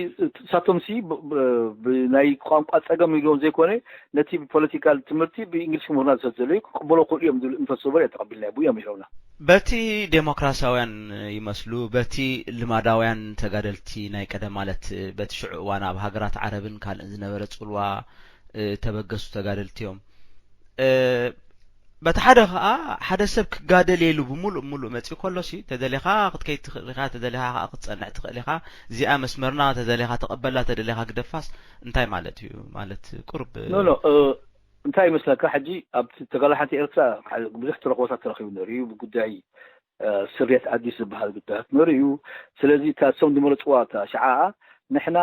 እሳቶም ሲ ብ- ብ- ብናይ ቋንቋ ጸገም ኢልዎም ዘይኮነ፣ ነቲ ብፖለቲካል ትምህርቲ ብእንግሊሽ ምሁርና ዝሰት ዘለዩ ክቅበሎ ክእሉ እዮም ዝብል እንፈት ሰበር እያ ተቐቢልና ብኡ እዮም ይረውና። በቲ ዴሞክራሲያውያን ይመስሉ፣ በቲ ልማዳውያን ተጋደልቲ ናይ ቀደም፣ ማለት በቲ ሽዑ እዋን ኣብ ሃገራት ዓረብን ካልእን ዝነበረ ጽልዋ እተበገሱ ተጋደልቲ እዮም። በቲ ሓደ ከዓ ሓደ ሰብ ክጋደል የሉ ብምሉእ ምሉእ መፂኡ ከሎ ሲ ተደሊኻ ክትከይድ ትኽእል ኢኻ፣ ተደሊኻ ከዓ ክትፀንዕ ትኽእል ኢኻ። እዚኣ መስመርና፣ ተደሊኻ ተቐበላ፣ ተደሊኻ ግደፋስ እንታይ ማለት እዩ? ማለት ቁርብ ኖ ኖ እንታይ ይመስለካ፣ ሕጂ ኣብቲ ተጋላሓንቲ ኤርትራ ብዙሕ ተረኽቦታት ተረኺቡ ነሩ እዩ። ብጉዳይ ስርየት ኣዲስ ዝበሃል ጉዳያት ነሩ እዩ። ስለዚ እታ እሶም ዝመረፅዋ እታ ሸዓኣ ንሕና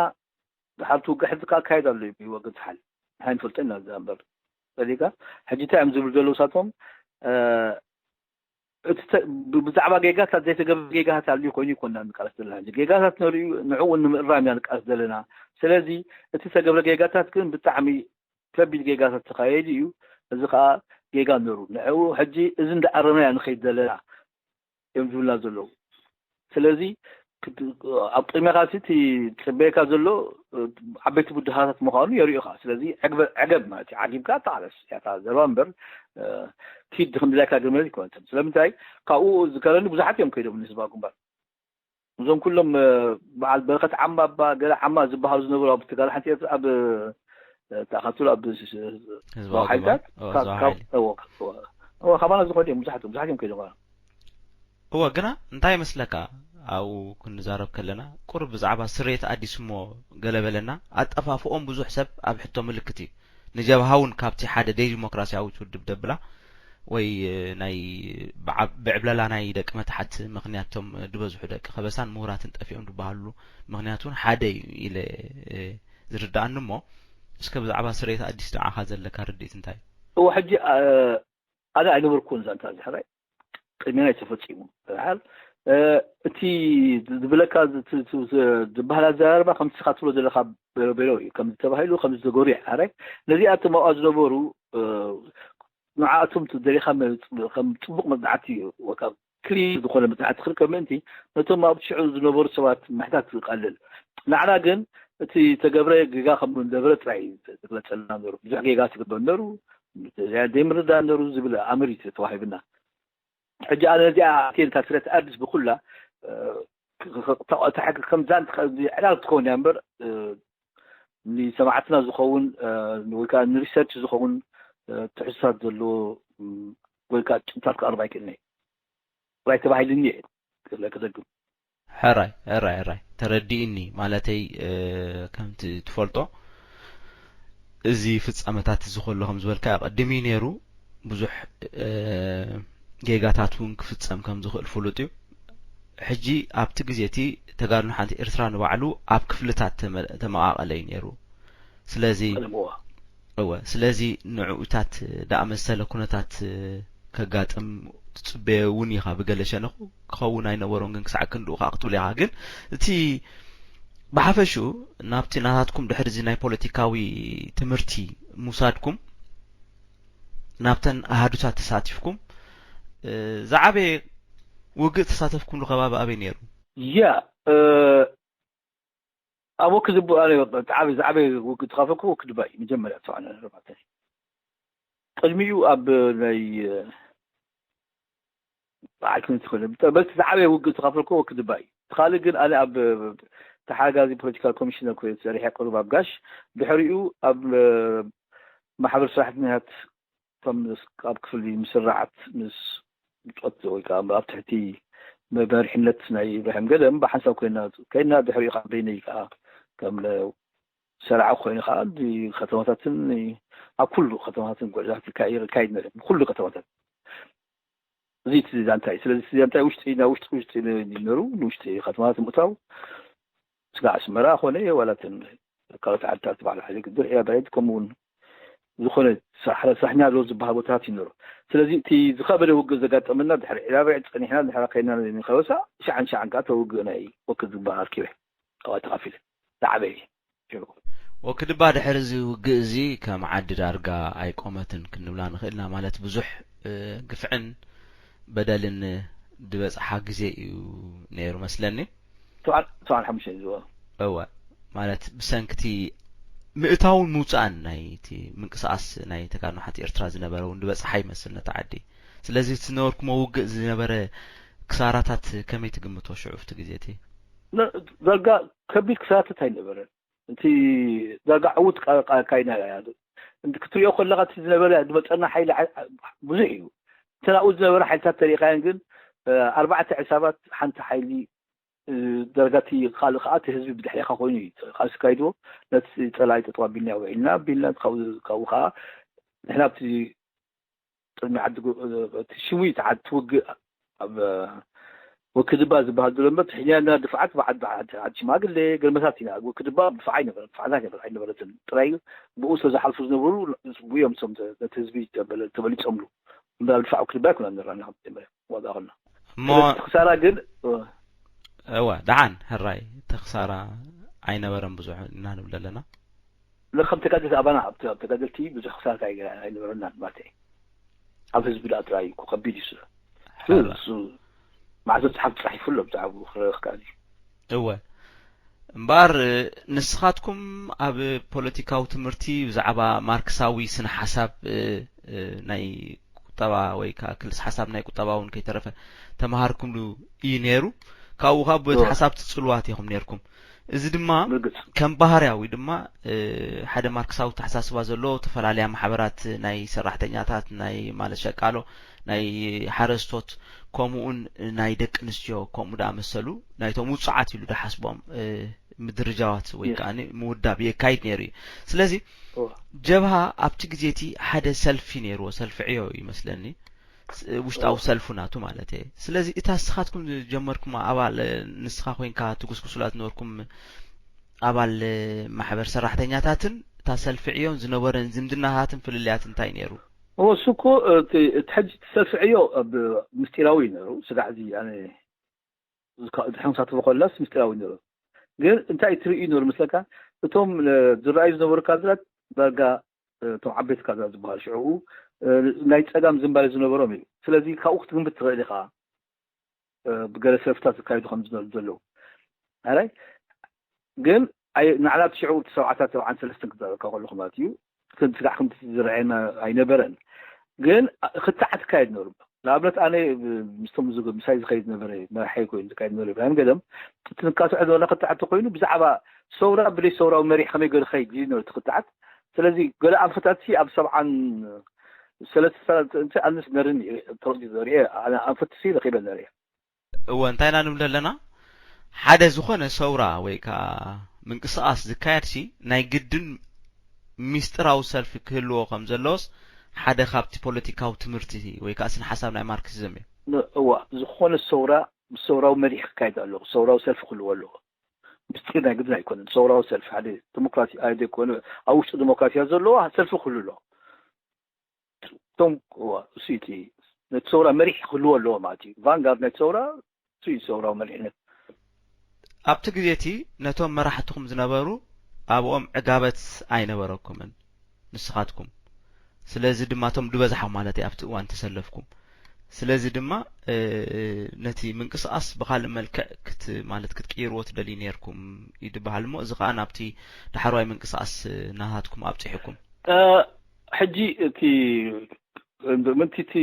ድሓር ትውግሕ ሕዚ ከዓ ኣካየድ ኣሎ እዩ ወገን ዝሓል ንሓይ ንፈልጦ ኢና እዛ እምበር ጸሊጋ ሕጂ እንታይ እዮም ዝብል ዘለዉ ሳቶም እቲ ብዛዕባ ጌጋታት ዘይተገብረ ጌጋታት ኣልዩ ኮይኑ ይኮና ንቃለስ ዘለና ሕጂ ጌጋታት ነርዩ ንዕኡ ንምእራም ኢና ንቃለስ ዘለና። ስለዚ እቲ ዝተገብረ ጌጋታት ግን ብጣዕሚ ከቢድ ጌጋታት ተካየዱ እዩ። እዚ ከዓ ጌጋ ነሩ ንዕኡ ሕጂ እዚ እንዳኣረምና ኢና ንኸይድ ዘለና እዮም ዝብልና ዘለዉ። ስለዚ ኣብ ቅድሜኻ እቲ ትፅበየካ ዘሎ ዓበይቲ ብድሃታት ምዃኑ የርእዩኻ። ስለዚ ዕገብ ማለት እዩ። ዓጊብካ ተቓለስ ያታ ዘረባ እምበር ኪድ ድኽምድላይካ ግመል ይኮነትን። ስለምንታይ ካብኡ ዝከረኒ ብዙሓት እዮም ከይዶም ንህዝባዊ ግንባር። እዞም ኩሎም በዓል በረኸት ዓማ ባ ገለ ዓማ ዝበሃሉ ዝነበሩ ኣብ ትጋል ሓንቲ ኤርትራ ኣብ ተኣኻትሉ ኣብ ህዝባዊ ሓይልታት ካባና ዝኾኑ እዮም ብዙሓት ብዙሓት እዮም ከይዶም እወ ግና እንታይ ይመስለካ ኣብኡ ክንዛረብ ከለና ቁሩብ ብዛዕባ ስርየት ኣዲስ እሞ ገለ በለና ኣጠፋፍኦም ብዙሕ ሰብ ኣብ ሕቶ ምልክት እዩ። ንጀብሃ እውን ካብቲ ሓደ ደይ ዲሞክራሲያዊት ውድብ ደብላ ወይ ናይ ብዕብለላ ናይ ደቂ መታሕት ምኽንያት እቶም ዝበዝሑ ደቂ ከበሳን ምሁራትን ጠፊኦም ዝበሃልሉ ምኽንያት እውን ሓደ እዩ ኢለ ዝርድኣኒ እሞ እስከ ብዛዕባ ስርየት ኣዲስ ንዓኻ ዘለካ ርድኢት እንታይ እዩ? እወ ሕጂ ኣነ ኣይነበርኩን እዛ እንታ ዝሕራይ ቅድሜና እዩ ተፈፂሙ። በዓል እቲ ዝብለካ ዝበሃል ኣዘራርባ ከምቲ ስኻ ትብሎ ዘለካ ቤሎ እዩ ከም ዝተባሂሉ ከም ዝተገሩ ይሓራይ ነዚኣቶም ኣብኣ ዝነበሩ ንዓኣቶም ደሊኻ ከም ፅቡቅ መፅናዕቲ እዩ ክሊር ዝኾነ መፅናዕቲ ክርከብ ምእንቲ ነቶም ኣብ ሽዑ ዝነበሩ ሰባት ምሕታት ዝቀልል ንዓና ግን እቲ ተገብረ ጌጋ ከም ነበረ ጥራይ ዝግለፀልና ነሩ ብዙሕ ጌጋ ትግበር ነሩ ዘይምርዳእ ነሩ ዝብል ኣምር እዩ ተዋሂብና። ሕጂ ኣነ ነዚኣ ኣቴንካ ስረት ኣዲስ ብኩላ ተሕግ ከምዛን ዕላል ትኸውን እያ እምበር ንሰማዕትና ዝኸውን ወይ ከዓ ንሪሰርች ዝኸውን ትሕዝቶታት ዘለዎ ወይ ከዓ ጭብጥታት ክቐርብ ኣይክእልን እየ። ጥራይ ተባሂሉኒ እየ ክዘግብ። ሕራይ ሕራይ ሕራይ ተረዲእኒ ማለተይ ከምቲ ትፈልጦ እዚ ፍጻመታት እዚ ከሎ ከም ዝበልካ ቀድም እዩ ነይሩ ብዙሕ ጌጋታት እውን ክፍጸም ከም ዝኽእል ፍሉጥ እዩ። ሕጂ ኣብቲ ግዜ እቲ ተጋድሎ ሓንቲ ኤርትራ ንባዕሉ ኣብ ክፍልታት ተመ- ተመቓቐለ እዩ ነይሩ። ስለዚ እወ ስለዚ ንዕኡታት ደኣ መሰለ ኩነታት ከጋጥም ትጽበዮ እውን ኢኻ ብገለ ሸነኹ ክኸውን ኣይነበሮን ግን ክሳዕ ክንድኡ ከዓ ክትብል ኢኻ ግን እቲ ብሓፈሽኡ ናብቲ ናታትኩም ድሕሪ እዚ ናይ ፖለቲካዊ ትምህርቲ ምውሳድኩም ናብተን ኣሃዱታት ተሳቲፍኩም ዝዓበየ ውግእ ተሳተፍኩምሉ ከባቢ ኣበይ ነይሩ? ያ ኣብ ወክ ዝብኣለ ዝዓበየ ዝዓበየ ውግእ ዝኸፈልኩ ወክ ድባይ መጀመርያ ተባዕለ ርባዕተ ቅድሚኡ ኣብ ናይ በዓል ክምንቲ ኮነ በቲ ዝዓበየ ውግእ ዝኸፈልኩ ወክ ድባይ ትኻሊ ግን ኣነ ኣብ ተሓጋዚ ፖለቲካል ኮሚሽነር ኮይነ ሰሪሐ ቅሩብ ኣብ ጋሽ ድሕሪኡ ኣብ ማሕበር ሰራሕተኛታት ከም ኣብ ክፍሊ ምስራዓት ምስ ብጾት ወይ ከዓ ኣብ ትሕቲ መሪሕነት ናይ ኢብራሂም ገደም ብሓንሳብ ኮይና ከይና ድሕሪኡ ከዓ በይነይ ከዓ ከም ሰራዓ ኮይኑ ከዓ ከተማታትን ኣብ ኩሉ ከተማታትን ጉዕዛት ይካየድ ነረ ብኩሉ ከተማታት እዚ እቲ ዛንታ እዩ። ስለዚ እቲ ዛንታ ውሽጢ ናብ ውሽጢ ውሽጢ ነሩ ንውሽጢ ከተማታት ምእታው ስጋ ኣስመራ ኮነ ዋላትን ካልኦት ዓድታት በዓል ሓይሊ ግድር እያ ባይድ ከምኡ እውን ዝኾነ ሳሕረ ሳሕኛ ኣሎ ዝበሃል ቦታታት ይነሩ። ስለዚ እቲ ዝኸበደ ውግእ ዘጋጠመና ድሕሪ ዕላብዕ ፀኒሕና ድሕሪ ከይና ንኸበሳ ሻዓን ሻዓን ከዓ ተውግእ ናይ ወክል ዝበሃል ኣርኪበ ኣብኣ ተኻፊለ ዝዓበየ ወክድባ ድሕሪ እዚ ውግእ እዚ ከም ዓዲ ዳርጋ ኣይቆመትን ክንብላ ንኽእልና ማለት ብዙሕ ግፍዕን በደልን ዝበፅሓ ግዜ እዩ ነይሩ መስለኒ። ሰብዓን ሓሙሽተን ዝዋ እወ ማለት ብሰንክቲ ምእታውን ምውፃእን ናይ እቲ ምንቅስቃስ ናይ ተጋድሎ ሓንቲ ኤርትራ ዝነበረ እውን ዝበፅሓ ይመስል ነቲ ዓዲ። ስለዚ እቲ ዝነበርኩሞ ውግእ ዝነበረ ክሳራታት ከመይ ትግምቶ ሽዑ ኣብቲ ግዜ እቲ? ዳርጋ ከቢድ ክሳራታት ኣይነበረን። እቲ ዳርጋ ዕዉት ኣካይዳ ክትሪኦ ከለካ እቲ ዝነበረ ዝመፀና ሓይሊ ብዙሕ እዩ። እቲ ናብኡ ዝነበረ ሓይልታት ተሪኢኻየን ግን ኣርባዕተ ዕሳባት ሓንቲ ሓይሊ ዳርጋ እቲ ካልእ ከዓ እቲ ህዝቢ ብድሕሪኻ ኮይኑ እዩ ቃልሲ ካይድዎ። ነቲ ፀላኢ ጠጠው ኣቢልና ውዒልና ኣቢልና ካብኡ ከዓ ንሕና ኣብቲ ቅድሚ ዓዲ እቲ ሽውይ እቲ ዓዲ ትውግእ ኣብ ወክድባ ዝበሃል ዘሎ እምበር ትሕኛና ድፍዓት ብዓዲ ዓዲ ሽማግሌ ገርመታት ኢና። ወክድባ ድፍዓ ኣይነበረ ድፍዓታት ኣይነበረ ኣይነበረትን ጥራይ ብኡ ስለ ዝሓልፉ ዝነበሩ ብዮም ም ነቲ ህዝቢ ተበሊፆምሉ እምበር ኣብ ድፋዕ ወክድባ ኣይኮና ንረና መጀመርያ ዋጋ ከሎ እሞ ክሳራ ግን እወ ደሓን ሕራይ ተክሳራ ኣይነበረን ብዙሕ እና ንብል ኣለና። ንከም ተጋደልቲ ኣባና ኣብ ተጋደልቲ ብዙሕ ክሳራ ኣይነበረና ማለት እዩ። ኣብ ህዝቢ ደኣ ጥራይ እዩ ከቢድ እዩ። እሱ ማዕዞ ጸሓፍ ተጻሒፉ ኣሎ ብዛዕባኡ ክረኽካ እዩ። እወ እምበኣር ንስኻትኩም ኣብ ፖለቲካዊ ትምህርቲ ብዛዕባ ማርክሳዊ ስነ ሓሳብ ናይ ቁጠባ ወይ ከዓ ክልስ ሓሳብ ናይ ቁጠባ እውን ከይተረፈ ተምሃርኩምሉ እዩ ነይሩ። ካብኡ ከዓ በቲ ሓሳብ ትፅልዋት ኢኹም ነይርኩም። እዚ ድማ ከም ባህርያዊ ድማ ሓደ ማርክሳዊ ተሓሳስባ ዘለዎ ዝተፈላለያ ማሕበራት ናይ ሰራሕተኛታት ናይ ማለት ሸቃሎ ናይ ሓረስቶት ከምኡውን ናይ ደቂ ኣንስትዮ ከምኡ ዳኣመሰሉ ናይቶም ውፁዓት ኢሉ ዳሓስቦም ምድርጃዋት ወይ ከዓ ምውዳብ የካይድ ነይሩ እዩ። ስለዚ ጀብሃ ኣብቲ ግዜ እቲ ሓደ ሰልፊ ነይርዎ፣ ሰልፊ ዕዮ ይመስለኒ፣ ውሽጣዊ ሰልፉ ናቱ ማለት እየ። ስለዚ እታ ንስኻትኩም ዝጀመርኩም ኣባል ንስኻ ኮይንካ ትጉስጉሱላ ዝነበርኩም ኣባል ማሕበር ሰራሕተኛታትን እታ ሰልፊ ዕዮን ዝነበረን ዝምድናታትን ፍልልያት እንታይ ነይሩ? እሱ እኮ እቲ ሕጂ ሰልፊ ዕዮ ምስጢራዊ ነሩ ስጋዕ እዚ ኣነ ድሕን ክሳተፎ ከለስ ምስጢራዊ ነሩ። ግን እንታይ ትርእዩ ነሩ መስለካ? እቶም ዝረኣዩ ዝነበሩ ካድራት ዳርጋ እቶም ዓበይቲ ካድራት ዝበሃሉ ሽዕኡ ናይ ፀጋም ዝንባሌ ዝነበሮም እዩ። ስለዚ ካብኡ ክትግምት ትኽእል ኢኻ ብገለ ሰልፍታት ዝካየዱ ከም ዘለዉ ኣራይ ግን ንዓላ እቲ ሽዑ እቲ ሰብዓታት ሰብዓን ሰለስተን ክዛረብካ ከለኹ ማለት እዩ ስጋዕ ከምቲ ዝረኣየና ኣይነበረን። ግን ክትዓት ካየድ ነሩ። ንኣብነት ኣነ ምስቶም ምሳይ ዝኸይድ ነበረ መራሒ ኮይኑ ዝካየድ ነበረ ኢብራሂም ገደም እቲ ንካትዖ ዝበላ ክትዓት ኮይኑ ብዛዕባ ሰውራ ብለይ ሰውራዊ መሪሕ ከመይ ገይሩ ኸይድ እዩ ነበረ ክትዓት። ስለዚ ገለ ኣንፈታት ኣብ ሰብዓን ሰለስተ ሰዓት ኣንስ ነርን ተወዲኡ ሪኤ ኣንፈትሲ ረኺበ ነረ። እወ እንታይ ኢና ንብል ዘለና ሓደ ዝኾነ ሰውራ ወይ ከዓ ምንቅስቃስ ዝካየድ ሲ ናይ ግድን ሚስጥራዊ ሰልፊ ክህልዎ ከም ዘለዎስ ሓደ ካብቲ ፖለቲካዊ ትምህርቲ ወይ ከዓ ስነ ሓሳብ ናይ ማርክሲዝም እዩ። እዋ ዝኾነ ሰውራ ብሰውራዊ መሪሕ ክካየድ ኣለዎ። ሰውራዊ ሰልፊ ክህልዎ ኣለዎ። ምስጢር ናይ ግድን ኣይኮነን። ሰውራዊ ሰልፊ ሓደ ዲሞክራሲ ኣይደ ኮነ ኣብ ውሽጢ ዲሞክራሲያ ዘለዎ ሰልፊ ክህሉ ኣለዎ። እቶም እሱ እቲ ነቲ ሰውራ መሪሕ ክህልዎ ኣለዎ ማለት እዩ። ቫንጋርድ ነቲ ሰውራ እሱ እዩ ሰውራዊ መሪሕነት። ኣብቲ ግዜ እቲ ነቶም መራሕትኹም ዝነበሩ ኣብኦም ዕጋበት ኣይነበረኩምን ንስኻትኩም። ስለዚ ድማ እቶም ዝበዝሓ ማለት ኣብቲ እዋን ተሰለፍኩም። ስለዚ ድማ ነቲ ምንቅስቃስ ብካልእ መልክዕ ክት ማለት ክትቅይርዎ ትደልዩ ነርኩም ይድበሃል እሞ እዚ ከዓ ናብቲ ዳሕረዋይ ምንቅስቃስ ናሃትኩም ኣብፂሕኩም። ሕጂ እቲ ምንቲ እቲ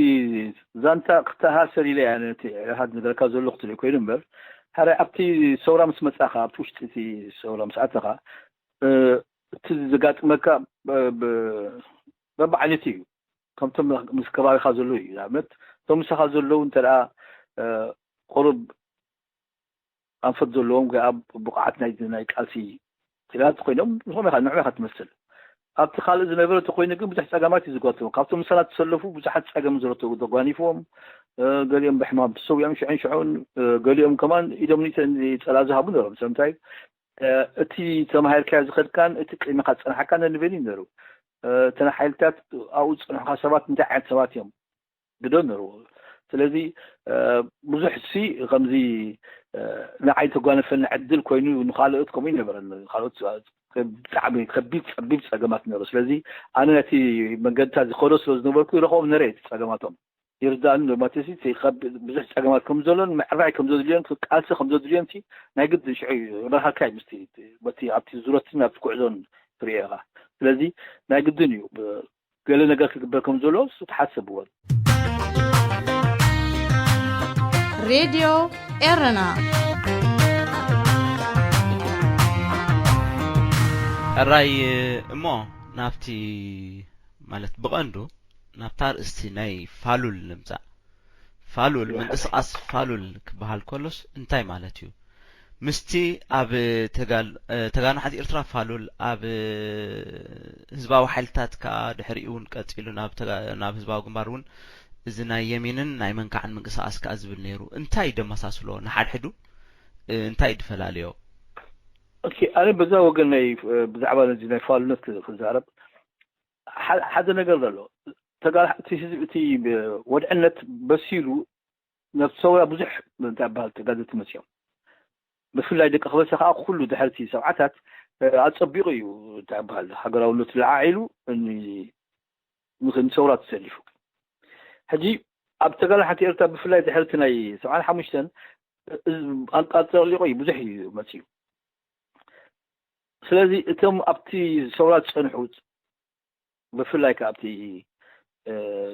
ዛንታ ክተሃሰር ኢለ እያ ነቲ ኢህኣድ ዝብለካ ዘሎ ክትርኢ ኮይኑ እምበር ሓደ ኣብቲ ሰውራ ምስ መፃኻ ኣብቲ ውሽጢ እቲ ሰውራ ምስ ኣተኻ እቲ ዘጋጥመካ በብዓይነቱ እዩ። ከምቶም ምስ ከባቢኻ ዘለዉ እዩ። ንኣብነት እቶም ምሳኻ ዘለዉ እንተ ደኣ ቁሩብ ኣንፈት ዘለዎም ገኣ ብቕዓት ናይ ናይ ቃልሲ ክኢላት ኮይኖም ንኹም ኢኻ ንዕም ኢኻ ትመስል። ኣብቲ ካልእ ዝነበረ እንተኮይኑ ግን ብዙሕ ጸገማት እዩ ዝጓትዎም። ካብቶም ምሳና ዝሰለፉ ብዙሓት ጸገም ዝረተቡ ተጓኒፍዎም ገሊኦም ብሕማም ተሰዊኦም ሽዑን ሽዑን ገሊኦም ከማን ኢዶም ጸላ ዝሃቡ ነሮም። ስለምንታይ እቲ ተማሂርካዮ ዝኸድካን እቲ ቅድሚኻ ዝጸንሓካን ነንበይኑ እዩ ነሩ። እተን ሓይልታት ኣብኡ ዝጸንሑኻ ሰባት እንታይ ዓይነት ሰባት እዮም ግደ ነርዎ። ስለዚ ብዙሕ ሲ ከምዚ ንዓይ ተጓነፈኒ ዕድል ኮይኑ ንኻልኦት ከምኡ ይነበረኒ። ካልኦት ብጣዕሚ ከቢድ ጸቢብ ጸገማት ነሩ። ስለዚ ኣነ ነቲ መንገድታት ዝኸዶ ስለ ዝነበርኩ ይረኽቦም ነረ እቲ ጸገማቶም። ይርዳእኒ ዶ ማለት ሲ ካብ ብዙሕ ጸገማት ከም ዘሎን ምዕራይ ከም ዘድልዮን ቃልሲ ከም ዘድልዮን ሲ ናይ ግድን ሽዑ ይረኻካ እዩ ምስቲ በቲ ኣብቲ ዙረትን ኣብቲ ጉዕዞን ትሪኦ ኢኻ። ስለዚ ናይ ግድን እዩ ብ- ገለ ነገር ክግበር ከም ዘሎ እሱ ተሓሰብዎን። ሬድዮ ኤረና ሕራይ እሞ ናብቲ ማለት ብቐንዱ ናብታ ርእስቲ ናይ ፋሉል ንምጻእ። ፋሉል ምንቅስቃስ ፋሉል ክበሃል ከሎስ እንታይ ማለት እዩ? ምስቲ ኣብ ተጋል ተጋናሓት ኤርትራ ፋሉል ኣብ ህዝባዊ ሓይልታት ከኣ ድሕሪኡ እውን ቀጺሉ ናብ ተጋ- ናብ ህዝባዊ ግንባር እውን እዚ ናይ የሚንን ናይ መንካዕን ምንቅስቃስ ከኣ ዝብል ነይሩ። እንታይ ደመሳስሎ ንሓድሕዱ እንታይ ድፈላለዮ? ኦኬ፣ ኣነ በዛ ወገን ናይ ብዛዕባ ነዚ ናይ ፋሉነት ክዛረብ ሓደ ነገር ዘሎ ተጋር እቲ ህዝቢ እቲ ወድዕነት በሲሉ ነቲ ሰውራ ብዙሕ እንታይ ይበሃል ተጋደልቲ መፅኦም። ብፍላይ ደቂ ከበሳ ከዓ ኩሉ ድሕርቲ ሰብዓታት ኣፀቢቑ እዩ እንታይ ይበሃል ሃገራውነቱ ለዓዒሉ ንሰውራ ተሰሊፉ። ሕጂ ኣብ ተጋር ሓንቲ ኤርትራ ብፍላይ ድሕርቲ ናይ ሰብዓን ሓሙሽተን ኣንጻር ጠቕሊቑ እዩ ብዙሕ እዩ መፅኡ። ስለዚ እቶም ኣብቲ ሰውራ ዝፀንሑ ብፍላይ ከዓ ኣብቲ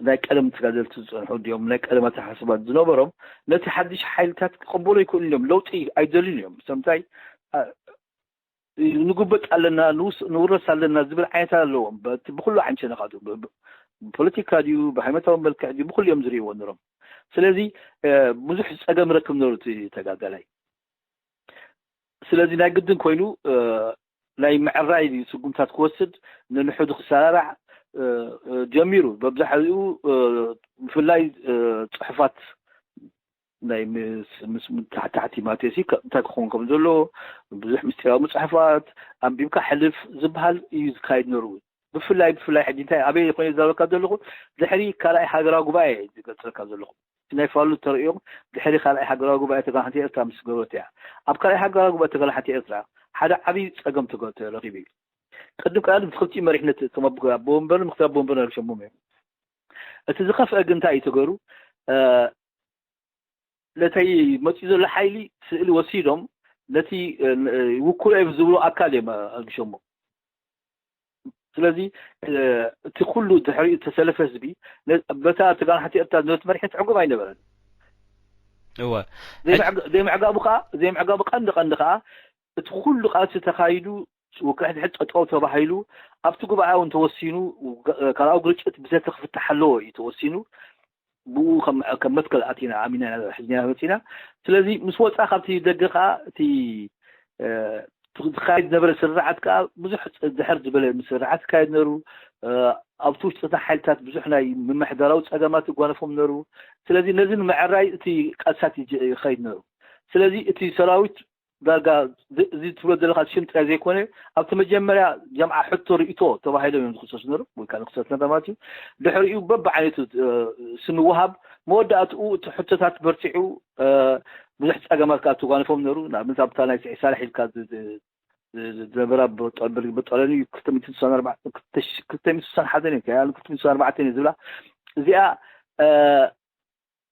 ናይ ቀደም ተጋደልቲ ዝፀንሑ ድዮም ናይ ቀደም ኣተሓሳስባ ዝነበሮም ነቲ ሓድሽ ሓይልታት ክቐበሉ ኣይክእሉን እዮም። ለውጢ ኣይደልዩን እዮም። ሰምታይ ንጉበጥ ኣለና ንውረስ ኣለና ዝብል ዓይነት ኣለዎም። ብኩሉ ዓይነት ሸነኻቱ ብፖለቲካ ድዩ ብሃይማኖታዊ መልክዕ ድዩ ብኩሉ እዮም ዝርእይዎ ነሮም። ስለዚ ብዙሕ ፀገም ረክብ ነሩ እቲ ተጋዳላይ። ስለዚ ናይ ግድን ኮይኑ ናይ ምዕራይ ስጉምታት ክወስድ ንንሕዱ ክሰራራዕ ጀሚሩ። መብዛሕትኡ ብፍላይ ፅሑፋት ናይ ምስ ምስ ታሕታሕቲ ማለት ሲ እንታይ ክኸውን ከም ዘለዎ ብዙሕ ምስጢራዊ መፅሓፋት ኣንቢብካ ሕልፍ ዝበሃል እዩ ዝካየድ ነሩ። ብፍላይ ብፍላይ ሕጂ እንታይ ኣበይ ኮይነ ዝዛረበካ ዘለኹ ድሕሪ ካልኣይ ሃገራዊ ጉባኤ ዝገልፀልካ ዘለኹ ናይ ፋሉ ተርእዮም ድሕሪ ካልኣይ ሃገራዊ ጉባኤ ተጋሓንቲ ኤርትራ ምስ ገበረት እያ። ኣብ ካልኣይ ሃገራዊ ጉባኤ ተጋሓንቲ ኤርትራ ሓደ ዓብዪ ፀገም ተረኺቡ እዩ። ቅድም ቀዳም ብክልቲኡ መሪሕነት እቶም ኣቦ ወንበር ምክትል ኣቦ ወንበር ነርሸሞም እዮም። እቲ ዝኸፍአ ግን እንታይ እዩ ተገሩ ነተይ መፂኡ ዘሎ ሓይሊ ስእሊ ወሲዶም ነቲ ውክሎ እዮም ዝብሉ ኣካል እዮም ኣልግሸሞ። ስለዚ እቲ ኩሉ ድሕሪኡ ዝተሰለፈ ህዝቢ በታ ተጋናሕቲ ኤርትራ ዝነበረት መሪሕነት ዕጉብ ኣይነበረን። እወ ዘይምዕጋቡ ከዓ ዘይምዕጋቡ ቀንዲ ቀንዲ ከዓ እቲ ኩሉ ቃልሲ ተኻይዱ ውግሕ ድሕር ጠጠው ተባሂሉ ኣብቲ ጉባኤ እውን ተወሲኑ ካልኣዊ ግርጭት ብዘተ ክፍታሕ ኣለዎ እዩ ተወሲኑ። ብኡ ከም መትከል ኣቲና ኣሚና ሕዝና መፂና። ስለዚ ምስ ወፃ ካብቲ ደገ ከዓ እቲ ዝካየድ ዝነበረ ስርዓት ከዓ ብዙሕ ድሕር ዝበለ ስርዓት ዝካየድ ነሩ። ኣብቲ ውሽጥና ሓይልታት ብዙሕ ናይ ምምሕዳራዊ ፀገማት ይጓነፎም ነሩ። ስለዚ ነዚ ንምዕራይ እቲ ቃልሳት ይኸይድ ነሩ። ስለዚ እቲ ሰራዊት ዳርጋ እዚ ትብሎ ዘለካ ሽም ጥራይ ዘይኮነ ኣብቲ መጀመርያ ጀምዓ ሕቶ ርእቶ ተባሂሎም እዮም ዝክሰሱ ነሩ ወይ ከዓ ንክሰስ ነበር ማለት እዩ። ድሕሪኡ በብዓይነቱ ስንወሃብ መወዳእትኡ እቲ ሕቶታት በርቲዑ ብዙሕ ፀገማት ከዓ ተጓንፎም ነሩ። ንኣብነት ኣብታ ናይ ስዒ ሳልሕ ኢልካ ዝነበራ ብጠለኒ ክልተ ሚእቲ ስሳን ኣርባዕተን ክልተ ሚእቲ ስሳን ሓደን ክልተ ሚእቲ ስሳን ኣርባዕተን ዝብላ እዚኣ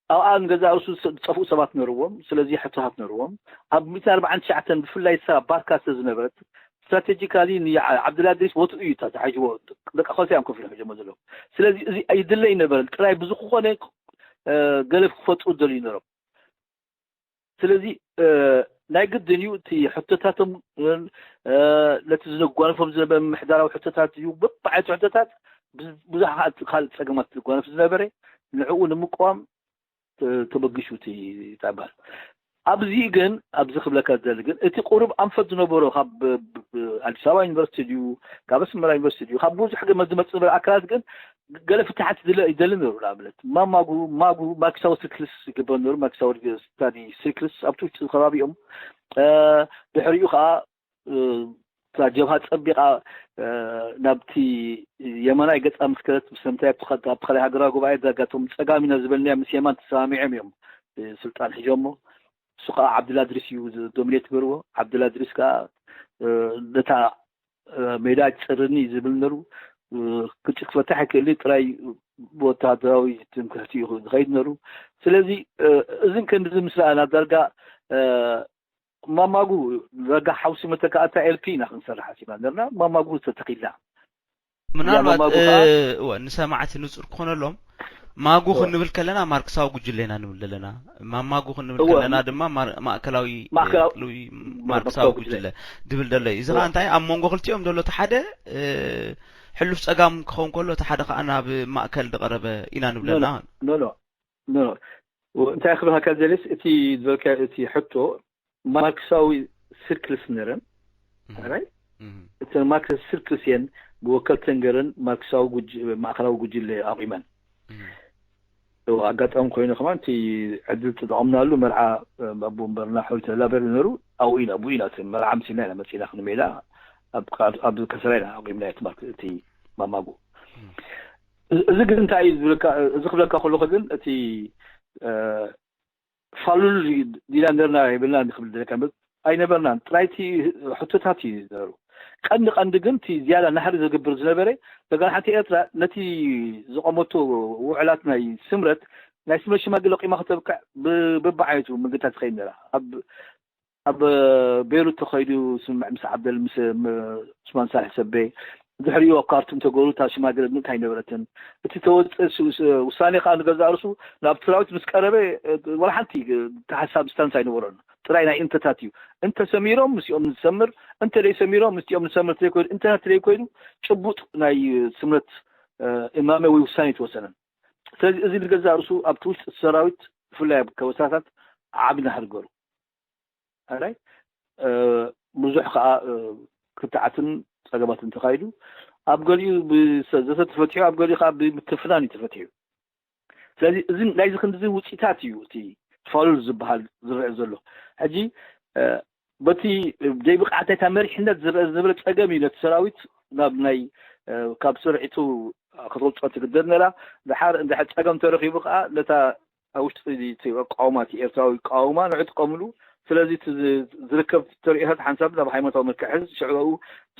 ኣብኣ ንገዛእ ርእሱ ዝጠፍኡ ሰባት ነርዎም። ስለዚ ሕቶታት ነርዎም። ኣብ ሚእትን ኣርባዓን ትሽዓተን ብፍላይ እሳ ባርካ ስለ ዝነበረት ስትራቴጂካሊ ንዓብደላ ድሪስ ወትኡ እዩ ተታሒዝዎ። ደቂ ከልሲ እዮም ኮፍ ኢሎም ሒዞሞ ዘለዉ። ስለዚ እዚ ኣይድለ ኣይነበረን። ጥራይ ብዝኾነ ገለ ክፈጥሩ ደልዩ ነሮም። ስለዚ ናይ ግድን እዩ እቲ ሕቶታቶም ነቲ ዝነጓንፎም ዝነበረ ምምሕዳራዊ ሕቶታት እዩ። በብዓይነቱ ሕቶታት ብዙሕ ካልእ ፀገማት ዝጓነፍ ዝነበረ ንዕኡ ንምቋም ተበግሹ እቲ ይበሃል። ኣብዚ ግን ኣብዚ ክብለካ ዝደሊ ግን እቲ ቁሩብ ኣንፈት ዝነበሮ ካብ ኣዲስ ኣበባ ዩኒቨርሲቲ ድዩ ካብ ኣስመራ ዩኒቨርሲቲ ድዩ ካብ ብዙሕ ገመ ዝመፅእ ዝነበረ ኣካላት ግን ገለ ፍትሓት ይደሊ ነሩ። ንኣብነት ማማጉ ማጉ ማክሳዊ ስክልስ ይግበር ነሩ። ማክሳዊ ስታዲ ስክልስ ኣብቲ ውሽጢ ከባቢኦም ድሕሪኡ ከዓ እታ ጀብሃ ፀቢቓ ናብቲ የማናይ ገፃ ምስ ከደት ብሰምታይ ኣብቲ ካልኣይ ሃገራዊ ጉባኤ ዳርጋ እቶም ፀጋም ኢና ዝበልናዮ ምስ የማን ተሰማሚዖም እዮም ስልጣን ሒዞሞ። እሱ ከዓ ዓብድላ ድሪስ እዩ ዶሚኔት ገርዎ። ዓብድላ ድሪስ ከዓ ነታ ሜዳ ይፀርኒ እዩ ዝብል ነሩ። ግጭት ክፈታሕ ይክእል ጥራይ ብወታደራዊ ትምክሕቲ እዩ ዝኸይድ ነሩ። ስለዚ እዝን ከምዚ ምስ ረኣና ዳርጋ ማማጉ ዳርጋ ሓውሲ መተካእታ ኤልፒ ኢና ክንሰርሕ ሓሲብና ነርና። ማማጉ ተተኺልና። ምናልባት ንሰማዕቲ ንጹር ክኾነሎም ማጉ ክንብል ከለና ማርክሳዊ ጉጅለ ኢና ንብል ዘለና። ማማጉ ክንብል ከለና ድማ ማእከላዊ ማርክሳዊ ጉጅለ ድብል ደሎ እዩ። እዚ ከዓ እንታይ ኣብ መንጎ ክልቲኦም ዘሎ እቲ ሓደ ሕሉፍ ጸጋም ክኸውን ከሎ እቲ ሓደ ከዓ ናብ ማእከል ዝቐረበ ኢና ንብለና። እንታይ ክብልካ ከደልስ እቲ ዝበልካ እቲ ሕቶ ማርክሳዊ ስርክልስ ነረን ራይ እተን ማርክሳዊ ስርክልስ እየን ብወከልተን ገረን ማርክሳዊ ማእከላዊ ጉጅለ ኣቑመን። ኣጋጣሚ ኮይኑ ከማን እቲ ዕድል ተጠቐምናሉ መርዓ ኣቦ ወንበርና ሖይ ተላበር ነሩ ኣብኡ ኢና ኣብኡ ኢና እቲ መርዓ ምሲልና ኢና መፂና ክንሜዳ ኣብ ከሰራ ኢና ኣቑምና እቲ ማርክ እቲ ማማጉ። እዚ ግን እንታይ እዩ ዝብለካ? እዚ ክብለካ ከለኹ ግን እቲ ፋሉል ዲና ነርና የብልና ንክብል ደለካ ኣይነበርናን። ጥራይቲ ሕቶታት እዩ ነሩ። ቀንዲ ቀንዲ ግን እቲ ዝያዳ ናሕሪ ዘግብር ዝነበረ ተጋር ሓንቲ ኤርትራ ነቲ ዝቐመቶ ውዕላት ናይ ስምረት ናይ ስምረት ሽማግለ ቂማ ክተብቅዕ ብብዓይነቱ መንገድታት ትኸይድ ነራ። ኣብ ቤሩት ተኸይዱ ስምምዕ ምስ ዓብደል ምስ ዑስማን ሳልሕ ሰቤ ድሕሪኡ ኣብ ካርቱም ተገሩ እታ ሽማግለ ግን እንታይ ነበረትን እቲ ተወፀ ውሳኔ ከዓ ንገዛ ርሱ ናብ ሰራዊት ምስ ቀረበ ወላ ሓንቲ ሓሳብ ስታንስ ኣይነበሮን። ጥራይ ናይ እንተታት እዩ። እንተ ሰሚሮም ምስኦም ንሰምር፣ እንተ ደይ ሰሚሮም ምስኦም ንሰምር ትለይ ኮይኑ እንተታት ትለይ ኮይኑ ጭቡጥ ናይ ስምረት እማመ ወይ ውሳኔ ትወሰነን። ስለዚ እዚ ንገዛ ርሱ ኣብቲ ውሽጢ ሰራዊት ብፍላይ ኣብ ከበሳታት ዓቢ ናህሪ ገሩ ኣራይ ብዙሕ ከዓ ክትዓትን ፀገማትን ተካይዱ ኣብ ገሊኡ ብዘተ ተፈትሑ ኣብ ገሊኡ ከዓ ብምትፍናን እዩ ተፈትሑ። ስለዚ እዚ ናይዚ ክንዲዚ ውፅኢታት እዩ እቲ ፋሉል ዝበሃል ዝረአ ዘሎ። ሕጂ በቲ ደይ ብቕዓት ናይታ መሪሕነት ዝረአ ዝነበረ ፀገም እዩ ነቲ ሰራዊት ናብ ናይ ካብ ስርዒቱ ክትወፅኦ ትግደድ ነራ። ድሓር እንድሕር ፀገም ተረኪቡ ከዓ ነታ ኣብ ውሽጢ እቲ ኣቃውማ እቲ ኤርትራዊ ኣቃውማ ንዑ ጥቀምሉ። ስለዚ እቲ ዝርከብ ተርእዮታት ሓንሳብ ናብ ሃይማኖታዊ መልክዕ ሕዝ ሽዕበኡ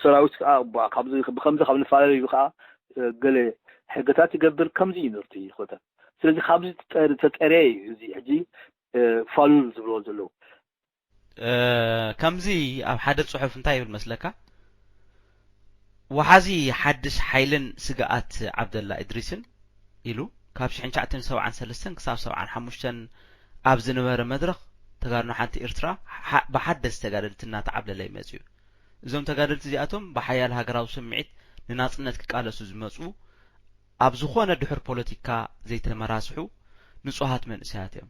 ሰራዊት ከዓ ብከምዚ ካብ ንፈላለዩ ከዓ ገለ ሕግታት ይገብር ከምዚ እዩ ነርቲ ይኮተን። ስለዚ ካብዚ ተጠርየ እዩ እዚ ሕጂ ፋሉል ዝብልዎ ዘለዉ። ከምዚ ኣብ ሓደ ጽሑፍ እንታይ ይብል መስለካ? ወሓዚ ሓድሽ ሓይልን ስግኣት ዓብደላ እድሪስን ኢሉ ካብ ሽሕን ትሽዓተን ሰብዓን ሰለስተን ክሳብ ሰብዓን ሓሙሽተን ኣብ ዝነበረ መድረኽ ተጋድኖ ሓንቲ ኤርትራ ብሓደስቲ ተጋደልቲ እናተዓብለለ እዩ መጺኡ። እዞም ተጋደልቲ እዚኣቶም ብሓያል ሃገራዊ ስምዒት ንናጽነት ክቃለሱ ዝመጹ ኣብ ዝኾነ ድሑር ፖለቲካ ዘይተመራስሑ ንጹሃት መንእሰያት እዮም።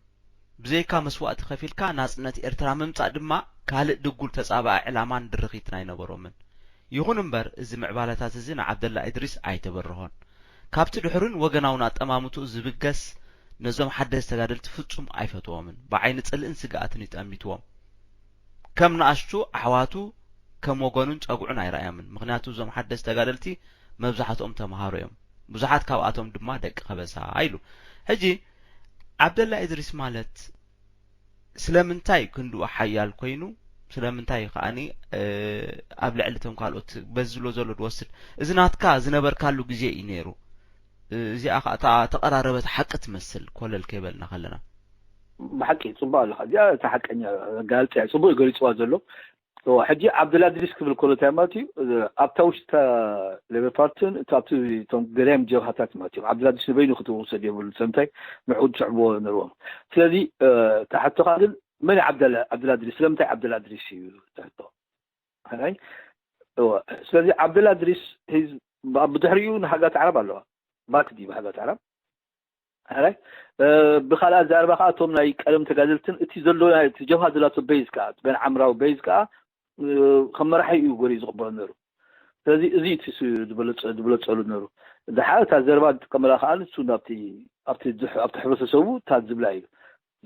ብዘይካ መስዋእቲ ከፊልካ ናጽነት ኤርትራ ምምጻእ ድማ ካልእ ድጉል ተጻባኢ ዕላማን ድርኺትን ኣይነበሮምን። ይኹን እምበር እዚ ምዕባለታት እዚ ንዓብደላ እድሪስ ኣይተበርሆን። ካብቲ ድሑርን ወገናውን ኣጠማምትኡ ዝብገስ ነዞም ሓደስቲ ተጋደልቲ ፍጹም ኣይፈትዎምን። ብዓይኒ ጽልእን ስግኣትን እዩ ጠሚትዎም። ከም ንኣሽቱ ኣሕዋቱ ከም ወገኑን ጸግዑን ኣይረኣዮምን። ምኽንያቱ እዞም ሓደስቲ ተጋደልቲ መብዛሕትኦም ተምሃሮ እዮም። ብዙሓት ካብኣቶም ድማ ደቂ ከበሳ ኢሉ። ሕጂ ዓብደላ እድሪስ ማለት ስለምንታይ ክንድኡ ሓያል ኮይኑ ስለምንታይ ከዓኒ ኣብ ልዕሊ እቶም ካልኦት በዚ ዝብሎ ዘሎ ዝወስድ እዚ ናትካ ዝነበርካሉ ግዜ እዩ ነይሩ። እዚኣ ከዓ እታ ተቐራረበት ሓቂ ትመስል ኮለል ከይበልና ከለና። ብሓቂ ጽቡቅ ኣለካ። እዚኣ እታ ሓቀኛ ኣጋልጽ እያ። ጽቡቅ እዩ ገሊጽዋ ዘሎ። ሕጂ ዓብደላ ድሪስ ክብል ከሎ እንታይ ማለት እዩ? ኣብታ ውሽጢ ሌበር ፓርትን ኣብቲ እቶም ገዳይም ጀብሃታት ማለት እዮም። ዓብደላ ድሪስ ንበይኑ ክትወሰድ የብሉ። ስለምንታይ ንዕኡ ዝስዕብዎ ነርዎም። ስለዚ እታ ሕቶኻ ግን መን እዩ ዓብደላ ድሪስ? ስለምንታይ ዓብደላ ድሪስ እዩ ትሕቶ? ስለዚ ዓብደላ ድሪስ ብድሕሪኡ ንሃገራት ዓረብ ኣለዋ። ባክ ድዩ ብሃገራት ዓረብ? ብካልኣት ዘረባ ከዓ እቶም ናይ ቀደም ተጋደልትን እቲ ዘሎ እቲ ጀብሃ ዘላቶ ቤዝ ከዓ በን ዓምራዊ ቤዝ ከዓ ከም መራሒ እዩ ገሪኡ ዝቕበሎ ነሩ። ስለዚ እዚ እቲ ዝበለፀሉ ነሩ። ድሓር እታ ዘረባ ዝጥቀመላ ከዓ ንሱ ናብቲ ኣብቲ ሕብረተሰቡ እታ ዝብላ እዩ።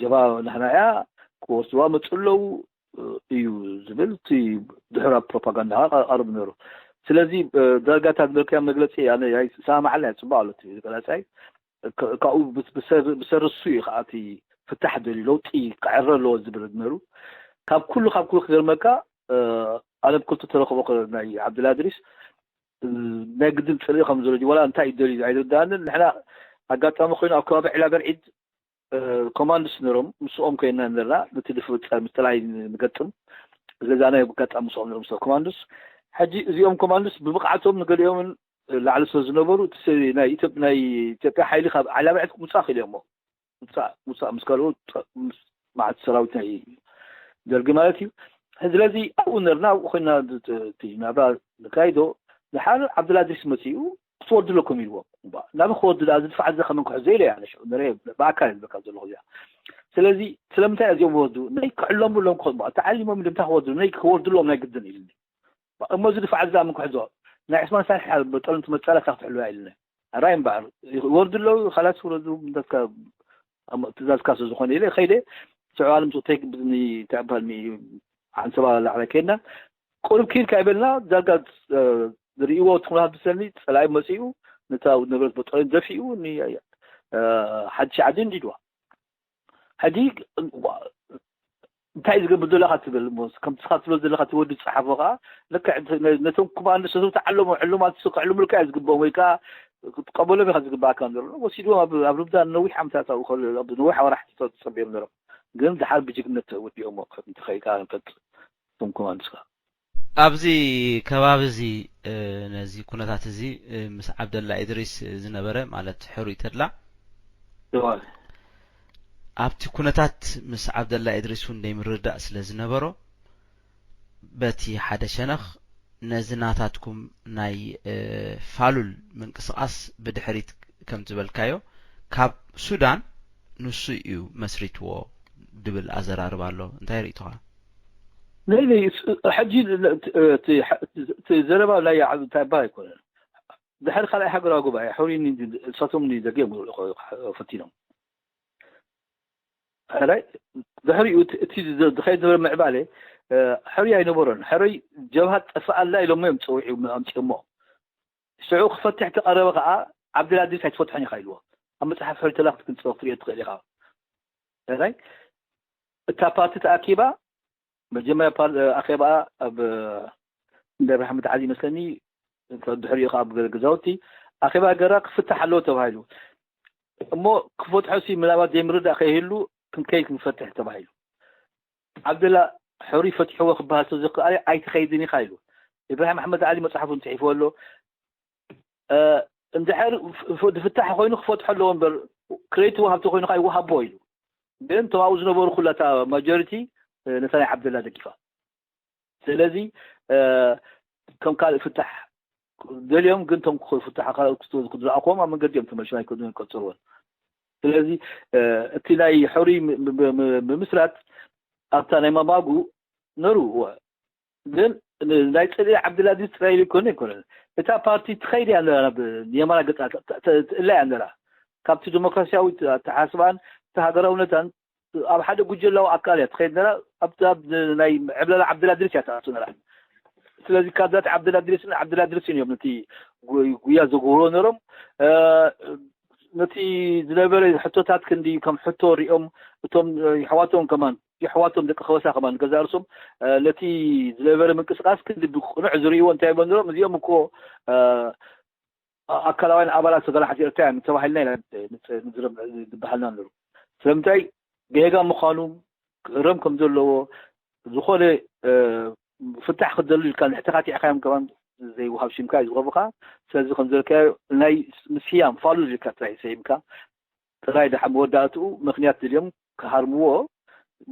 ጀብሃ ናህና እያ ክወስድዋ መፁ ኣለዉ እዩ ዝብል እቲ ድሕራ ፕሮፓጋንዳ ቀርብ ነሩ። ስለዚ ዳርጋ እታ ዝበልካያ መግለፂ ኣነ ኣይሰማማዓልና እያ። ፅቡቅ ኣሎ እቲ ገላፃይ ካብኡ ብሰር እሱ እዩ ከዓ እቲ ፍታሕ ደልዩ ለውጢ ክዕረ ኣለዎ ዝብል ነሩ። ካብ ኩሉ ካብ ኩሉ ክገርመካ ኣነ ብክልቱ ተረክቦ ናይ ዓብድላ እድሪስ ናይ ግድን ፅርኢ ከም ዘሎ ዋላ እንታይ እዩ ደልዩ ኣይርዳእንን። ንሕና ኣጋጣሚ ኮይኑ ኣብ ከባቢ ዕላበርዒድ ኮማንዶስ ነሮም፣ ምስኦም ኮይና ነርና። ነቲ ድፍፀ ምስ ጠላይ ንገጥም፣ ስለዛ ናይ ኣጋጣሚ ምስኦም ነሮም ሰብ ኮማንዶስ። ሕጂ እዚኦም ኮማንዶስ ብብቕዓቶም ንገሊኦምን ላዕሊ ስለ ዝነበሩ፣ እቲ ናይ ኢትዮጵያ ሓይሊ ካብ ዕላበርዒድ ምውፃእ ክኢሉ እሞ ውፃእ ውፃእ ምስ ካልኡ፣ ምስ መዓት ሰራዊት ናይ ደርጊ ማለት እዩ። ስለዚ ኣብኡ ነርና፣ ኣብኡ ኮይና ናብራ ንካይዶ። ድሓር ዓብደላ እድሪስ መፅኡ ክትወርዱ ኣለኩም ኢልዎም። ናበ ክወርዱ ኣ ዝድፋዕ ዘኸመን ክሕዞ ኢለ እያ ነሽ ብኣካል ዝበካ ዘለኹ እዚኣ። ስለዚ ስለምንታይ እዚኦም ወርዱ ናይ ክዕለሙ ሎም ክኸ ተዓሊሞም ድምታ ክወርዱ ናይ ክወርዱ ሎም ናይ ግድን ኢልኒ። እሞ እዚ ድፋዕ ዝኣ ምን ክሕዞ ናይ ዕስማን ሳልሕ በጠሎም ትመፃላ ካብ ትሕልዋ ኢልኒ። ኣራይ እምበኣር ይወርዱ ኣለዉ። ካላስ ውረዱ እንዳካ ትእዛዝካ ስለ ዝኾነ ኢለ ከይደ። ስዑ ኣለም ሱቅ ቴክ ብዝኒ ተዕባልኒ ዓንሰባ ላዕለ ከይድና ቁሩብ ኪድ ካይበልና ዳርጋ ዝርእይዎ ትኩናት ብሰኒ ፀላኢ መፂኡ ነታ ንብረት በጠሎም ደፊኡ ሓድሽ ዓዲ እንዲድዋ። ሕጂ እንታይ ዝገብር ዘለካ ትብል እሞ ከምቲ ስኻ ትብሎ ዘለካ እቲ ወዲ ዝፀሓፎ ከዓ ልክዕ ነቶም ኮማንዶ ሰቶም ተዓለሙ ዕሉማት ክዕልሙልካ እዩ ዝግብኦም ወይ ከዓ ክትቀበሎም ኢካ ዝግባኣካ ነሩ ወሲድዎም ኣብ ርብዳ ነዊሕ ዓመታት ኣብኡ ነዊሕ ኣዋራሕቲ ፀቢዮም ነሮም። ግን ድሓር ብጅግነት ወዲኦሞ ከምቲ ከይካ ንፈልጥ እቶም ኮማንዶስካ። ኣብዚ ከባቢ እዚ ነዚ ኩነታት እዚ ምስ ዓብደላ ኢድሪስ ዝነበረ ማለት ሕሩይ ተድላ ኣብቲ ኩነታት ምስ ዓብደላ ኢድሪስ እውን ዘይምርዳእ ስለ ዝነበሮ በቲ ሓደ ሸነኽ ነዚ ናታትኩም ናይ ፋሉል ምንቅስቃስ ብድሕሪት ከም ዝበልካዮ ካብ ሱዳን ንሱ እዩ መስሪትዎ ድብል ኣዘራርባ ኣሎ። እንታይ ርእቶኻ? ናይ ናይ ሕጂ እቲ ዘረባ ናይ እንታይ ባር ኣይኮነን። ድሕሪ ካልኣይ ሃገራዊ ጉባኤ ሕሩይ ንሳቶም ደገም ፈቲኖም ሕራይ ድሕሪኡ እቲ ዝኸይድ ዝነበረ ምዕባለ ሕሩይ ኣይነበሮን። ሕሩይ ጀብሃ ጠፍኣላ ኢሎሞ እዮም ፀዊዑ ኣምፅኦሞ። ሽዑ ክፈትሕ ተቐረበ ከዓ ዓብደልኣዚዝ ኣይትፈትሖን ኢኻ ኢልዎ። ኣብ መፅሓፍ ሕሩይ ተላ ክትግንፀ ክትሪኦ ትኽእል ኢኻ። ሕራይ እታ ፓርቲ ተኣኪባ መጀመርያ ኣኼባኣ ኣብ እንዳ ኢብራሂም ኣሕመድ ዓሊ ይመስለኒ ድሕሪኡ ከዓ ኣብ ገዛውቲ ኣኼባ ገራ ክፍታሕ ኣለዎ ተባሂሉ። እሞ ክፈትሖ ሲ ምናልባት ዘይምርዳእ ከይህሉ ክንከይድ ክንፈትሕ ተባሂሉ። ዓብደላ ሕሩይ ፈቲሕዎ ክበሃል ስለዘይክኣለ ኣይትኸይድን ኢኻ ኢሉ። ኢብራሂም ኣሕመድ ዓሊ መፅሓፉ እንፅሒፍዎ ኣሎ። እንድሕር ዝፍታሕ ኮይኑ ክፈትሖ ኣለዎ እምበር ክሬዲት ወሃብቲ ኮይኑ ከዓ ይወሃቦ ኢሉ። ግን እቶም ኣብኡ ዝነበሩ ኩላታ ማጆሪቲ ነታ ናይ ዓብደላ ደጊፋ። ስለዚ ከም ካልእ ፍታሕ ደልዮም ግን ቶም ፍታሕ ካልኦት ክዝረኣኹዎም ኣብ መንገዲ እዮም ተመልሽም ኣይከዱን ይቀፅርዎን። ስለዚ እቲ ናይ ሕሩይ ብምስራት ኣብታ ናይ ማማጉ ነሩ ግን ናይ ፅልኢ ዓብድልኣዚዝ ጥራይ ኢሉ ይኮነ ኣይኮነን። እታ ፓርቲ ትኸይድ እያ ኣለና ናብ የማና ገፃ ትእላ እያ ኣለና። ካብቲ ዲሞክራሲያዊ ኣተሓስባን እቲ ሃገራውነታን ኣብ ሓደ ጉጀላዊ ኣካል እያ ትኸይድ ነራ። ኣብቲ ኣብ ናይ ዕብለላ ዓብድልኣድሪስ እያ ትኣቱ ነራ። ስለዚ ካብዛት ዓብድልኣድሪስን ዓብድልኣድሪስን እዮም ነቲ ጉያ ዘጉህሮ ነሮም። ነቲ ዝነበረ ሕቶታት ክንዲ ከም ሕቶ ሪኦም እቶም ይሕዋቶም ከማን የሕዋቶም ደቂ ከበሳ ከማን ገዛ ርእሶም ነቲ ዝነበረ ምንቅስቃስ ክንዲ ብቅኑዕ ዝርእይዎ እንታይ ይበልዎም እዚኦም እኮ ኣካላውያን ኣባላት ሰገራ ሓቲ ኤርትራ እዮም ተባሂልና ኢና ዝበሃልና ነሩ። ስለምንታይ ጌጋ ምዃኑ ክእረም ከም ዘለዎ ዝኾነ ፍታሕ ክደሉ ኢልካ ንሕተኻቲዕካዮም ከማን ዘይወሃብ ሽምካ እዩ ዝቐርቡካ። ስለዚ ከም ዝበልካዮ ናይ ምስያም ፋሉል ኢልካ ጥራይ ሰይምካ ጥራይ ድሓ መወዳእትኡ ምኽንያት ድልዮም ክሃርምዎ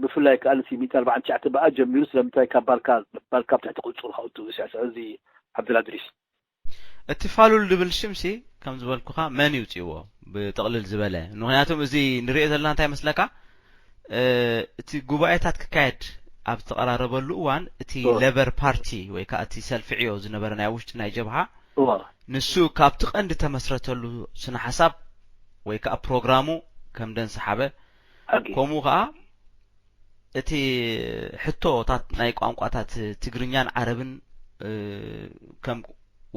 ብፍላይ ከዓ ነቲ ሚእቲ ኣርባዓን ትሽዓተ ብኣ ጀሚሩ ስለምንታይ ካብ ባልካ ባልካ ብትሕቲ ቁፅሩ ከእቱ እዚ ዓብደልኣድሪስ እቲ ፋሉል ድብል ሽምሲ ከም ዝበልኩኻ መን ይውፅእዎ ብጥቕልል ዝበለ ምክንያቱም እዚ ንሪኦ ዘለና እንታይ መስለካ እቲ ጉባኤታት ክካየድ ኣብ ዝተቐራረበሉ እዋን እቲ ለበር ፓርቲ ወይ ከዓ እቲ ሰልፊ ዕዮ ዝነበረ ናይ ውሽጢ ናይ ጀብሃ ንሱ ካብቲ ቀንዲ ተመስረተሉ ስነ ሓሳብ ወይ ከዓ ፕሮግራሙ ከም ደንሰሓበ ከምኡ ከዓ እቲ ሕቶታት ናይ ቋንቋታት ትግርኛን ዓረብን ከም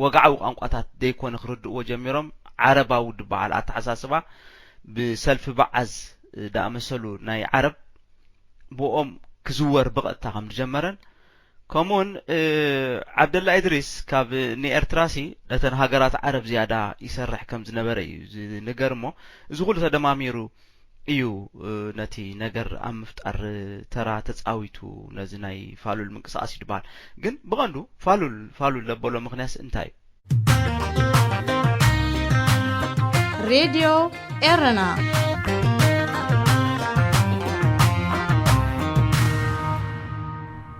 ወግዓዊ ቋንቋታት ደይኮነ ክርድእዎ ጀሚሮም ዓረባዊ ድበሃል ኣተሓሳስባ ብሰልፊ በዓዝ ድኣመሰሉ ናይ ዓረብ ብኦም ክዝወር ብቐጥታ ከም ዝጀመረን ከምኡውን ዓብደላ ኢድሪስ ካብ ንኤርትራሲ ነተን ሃገራት ዓረብ ዝያዳ ይሰርሕ ከም ዝነበረ እዩ ዝንገር። እሞ እዚ ኩሉ ተደማሚሩ እዩ ነቲ ነገር ኣብ ምፍጣር ተራ ተጻዊቱ ነዚ ናይ ፋሉል ምንቅስቃስ እዩ ዝበሃል። ግን ብቐንዱ ፋሉል ፋሉል ለበሎ ምኽንያት እንታይ እዩ? ሬድዮ ኤረና።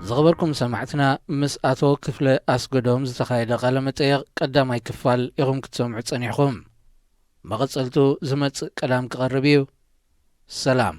ዝኸበርኩም ሰማዕትና፣ ምስ ኣቶ ክፍለ ኣስገዶም ዝተኻየደ ቃለ መጠየቕ ቀዳማይ ክፋል ኢኹም ክትሰምዑ ጸኒሕኹም። መቐጸልቱ ዝመጽእ ቀዳም ክቐርብ እዩ። ሰላም።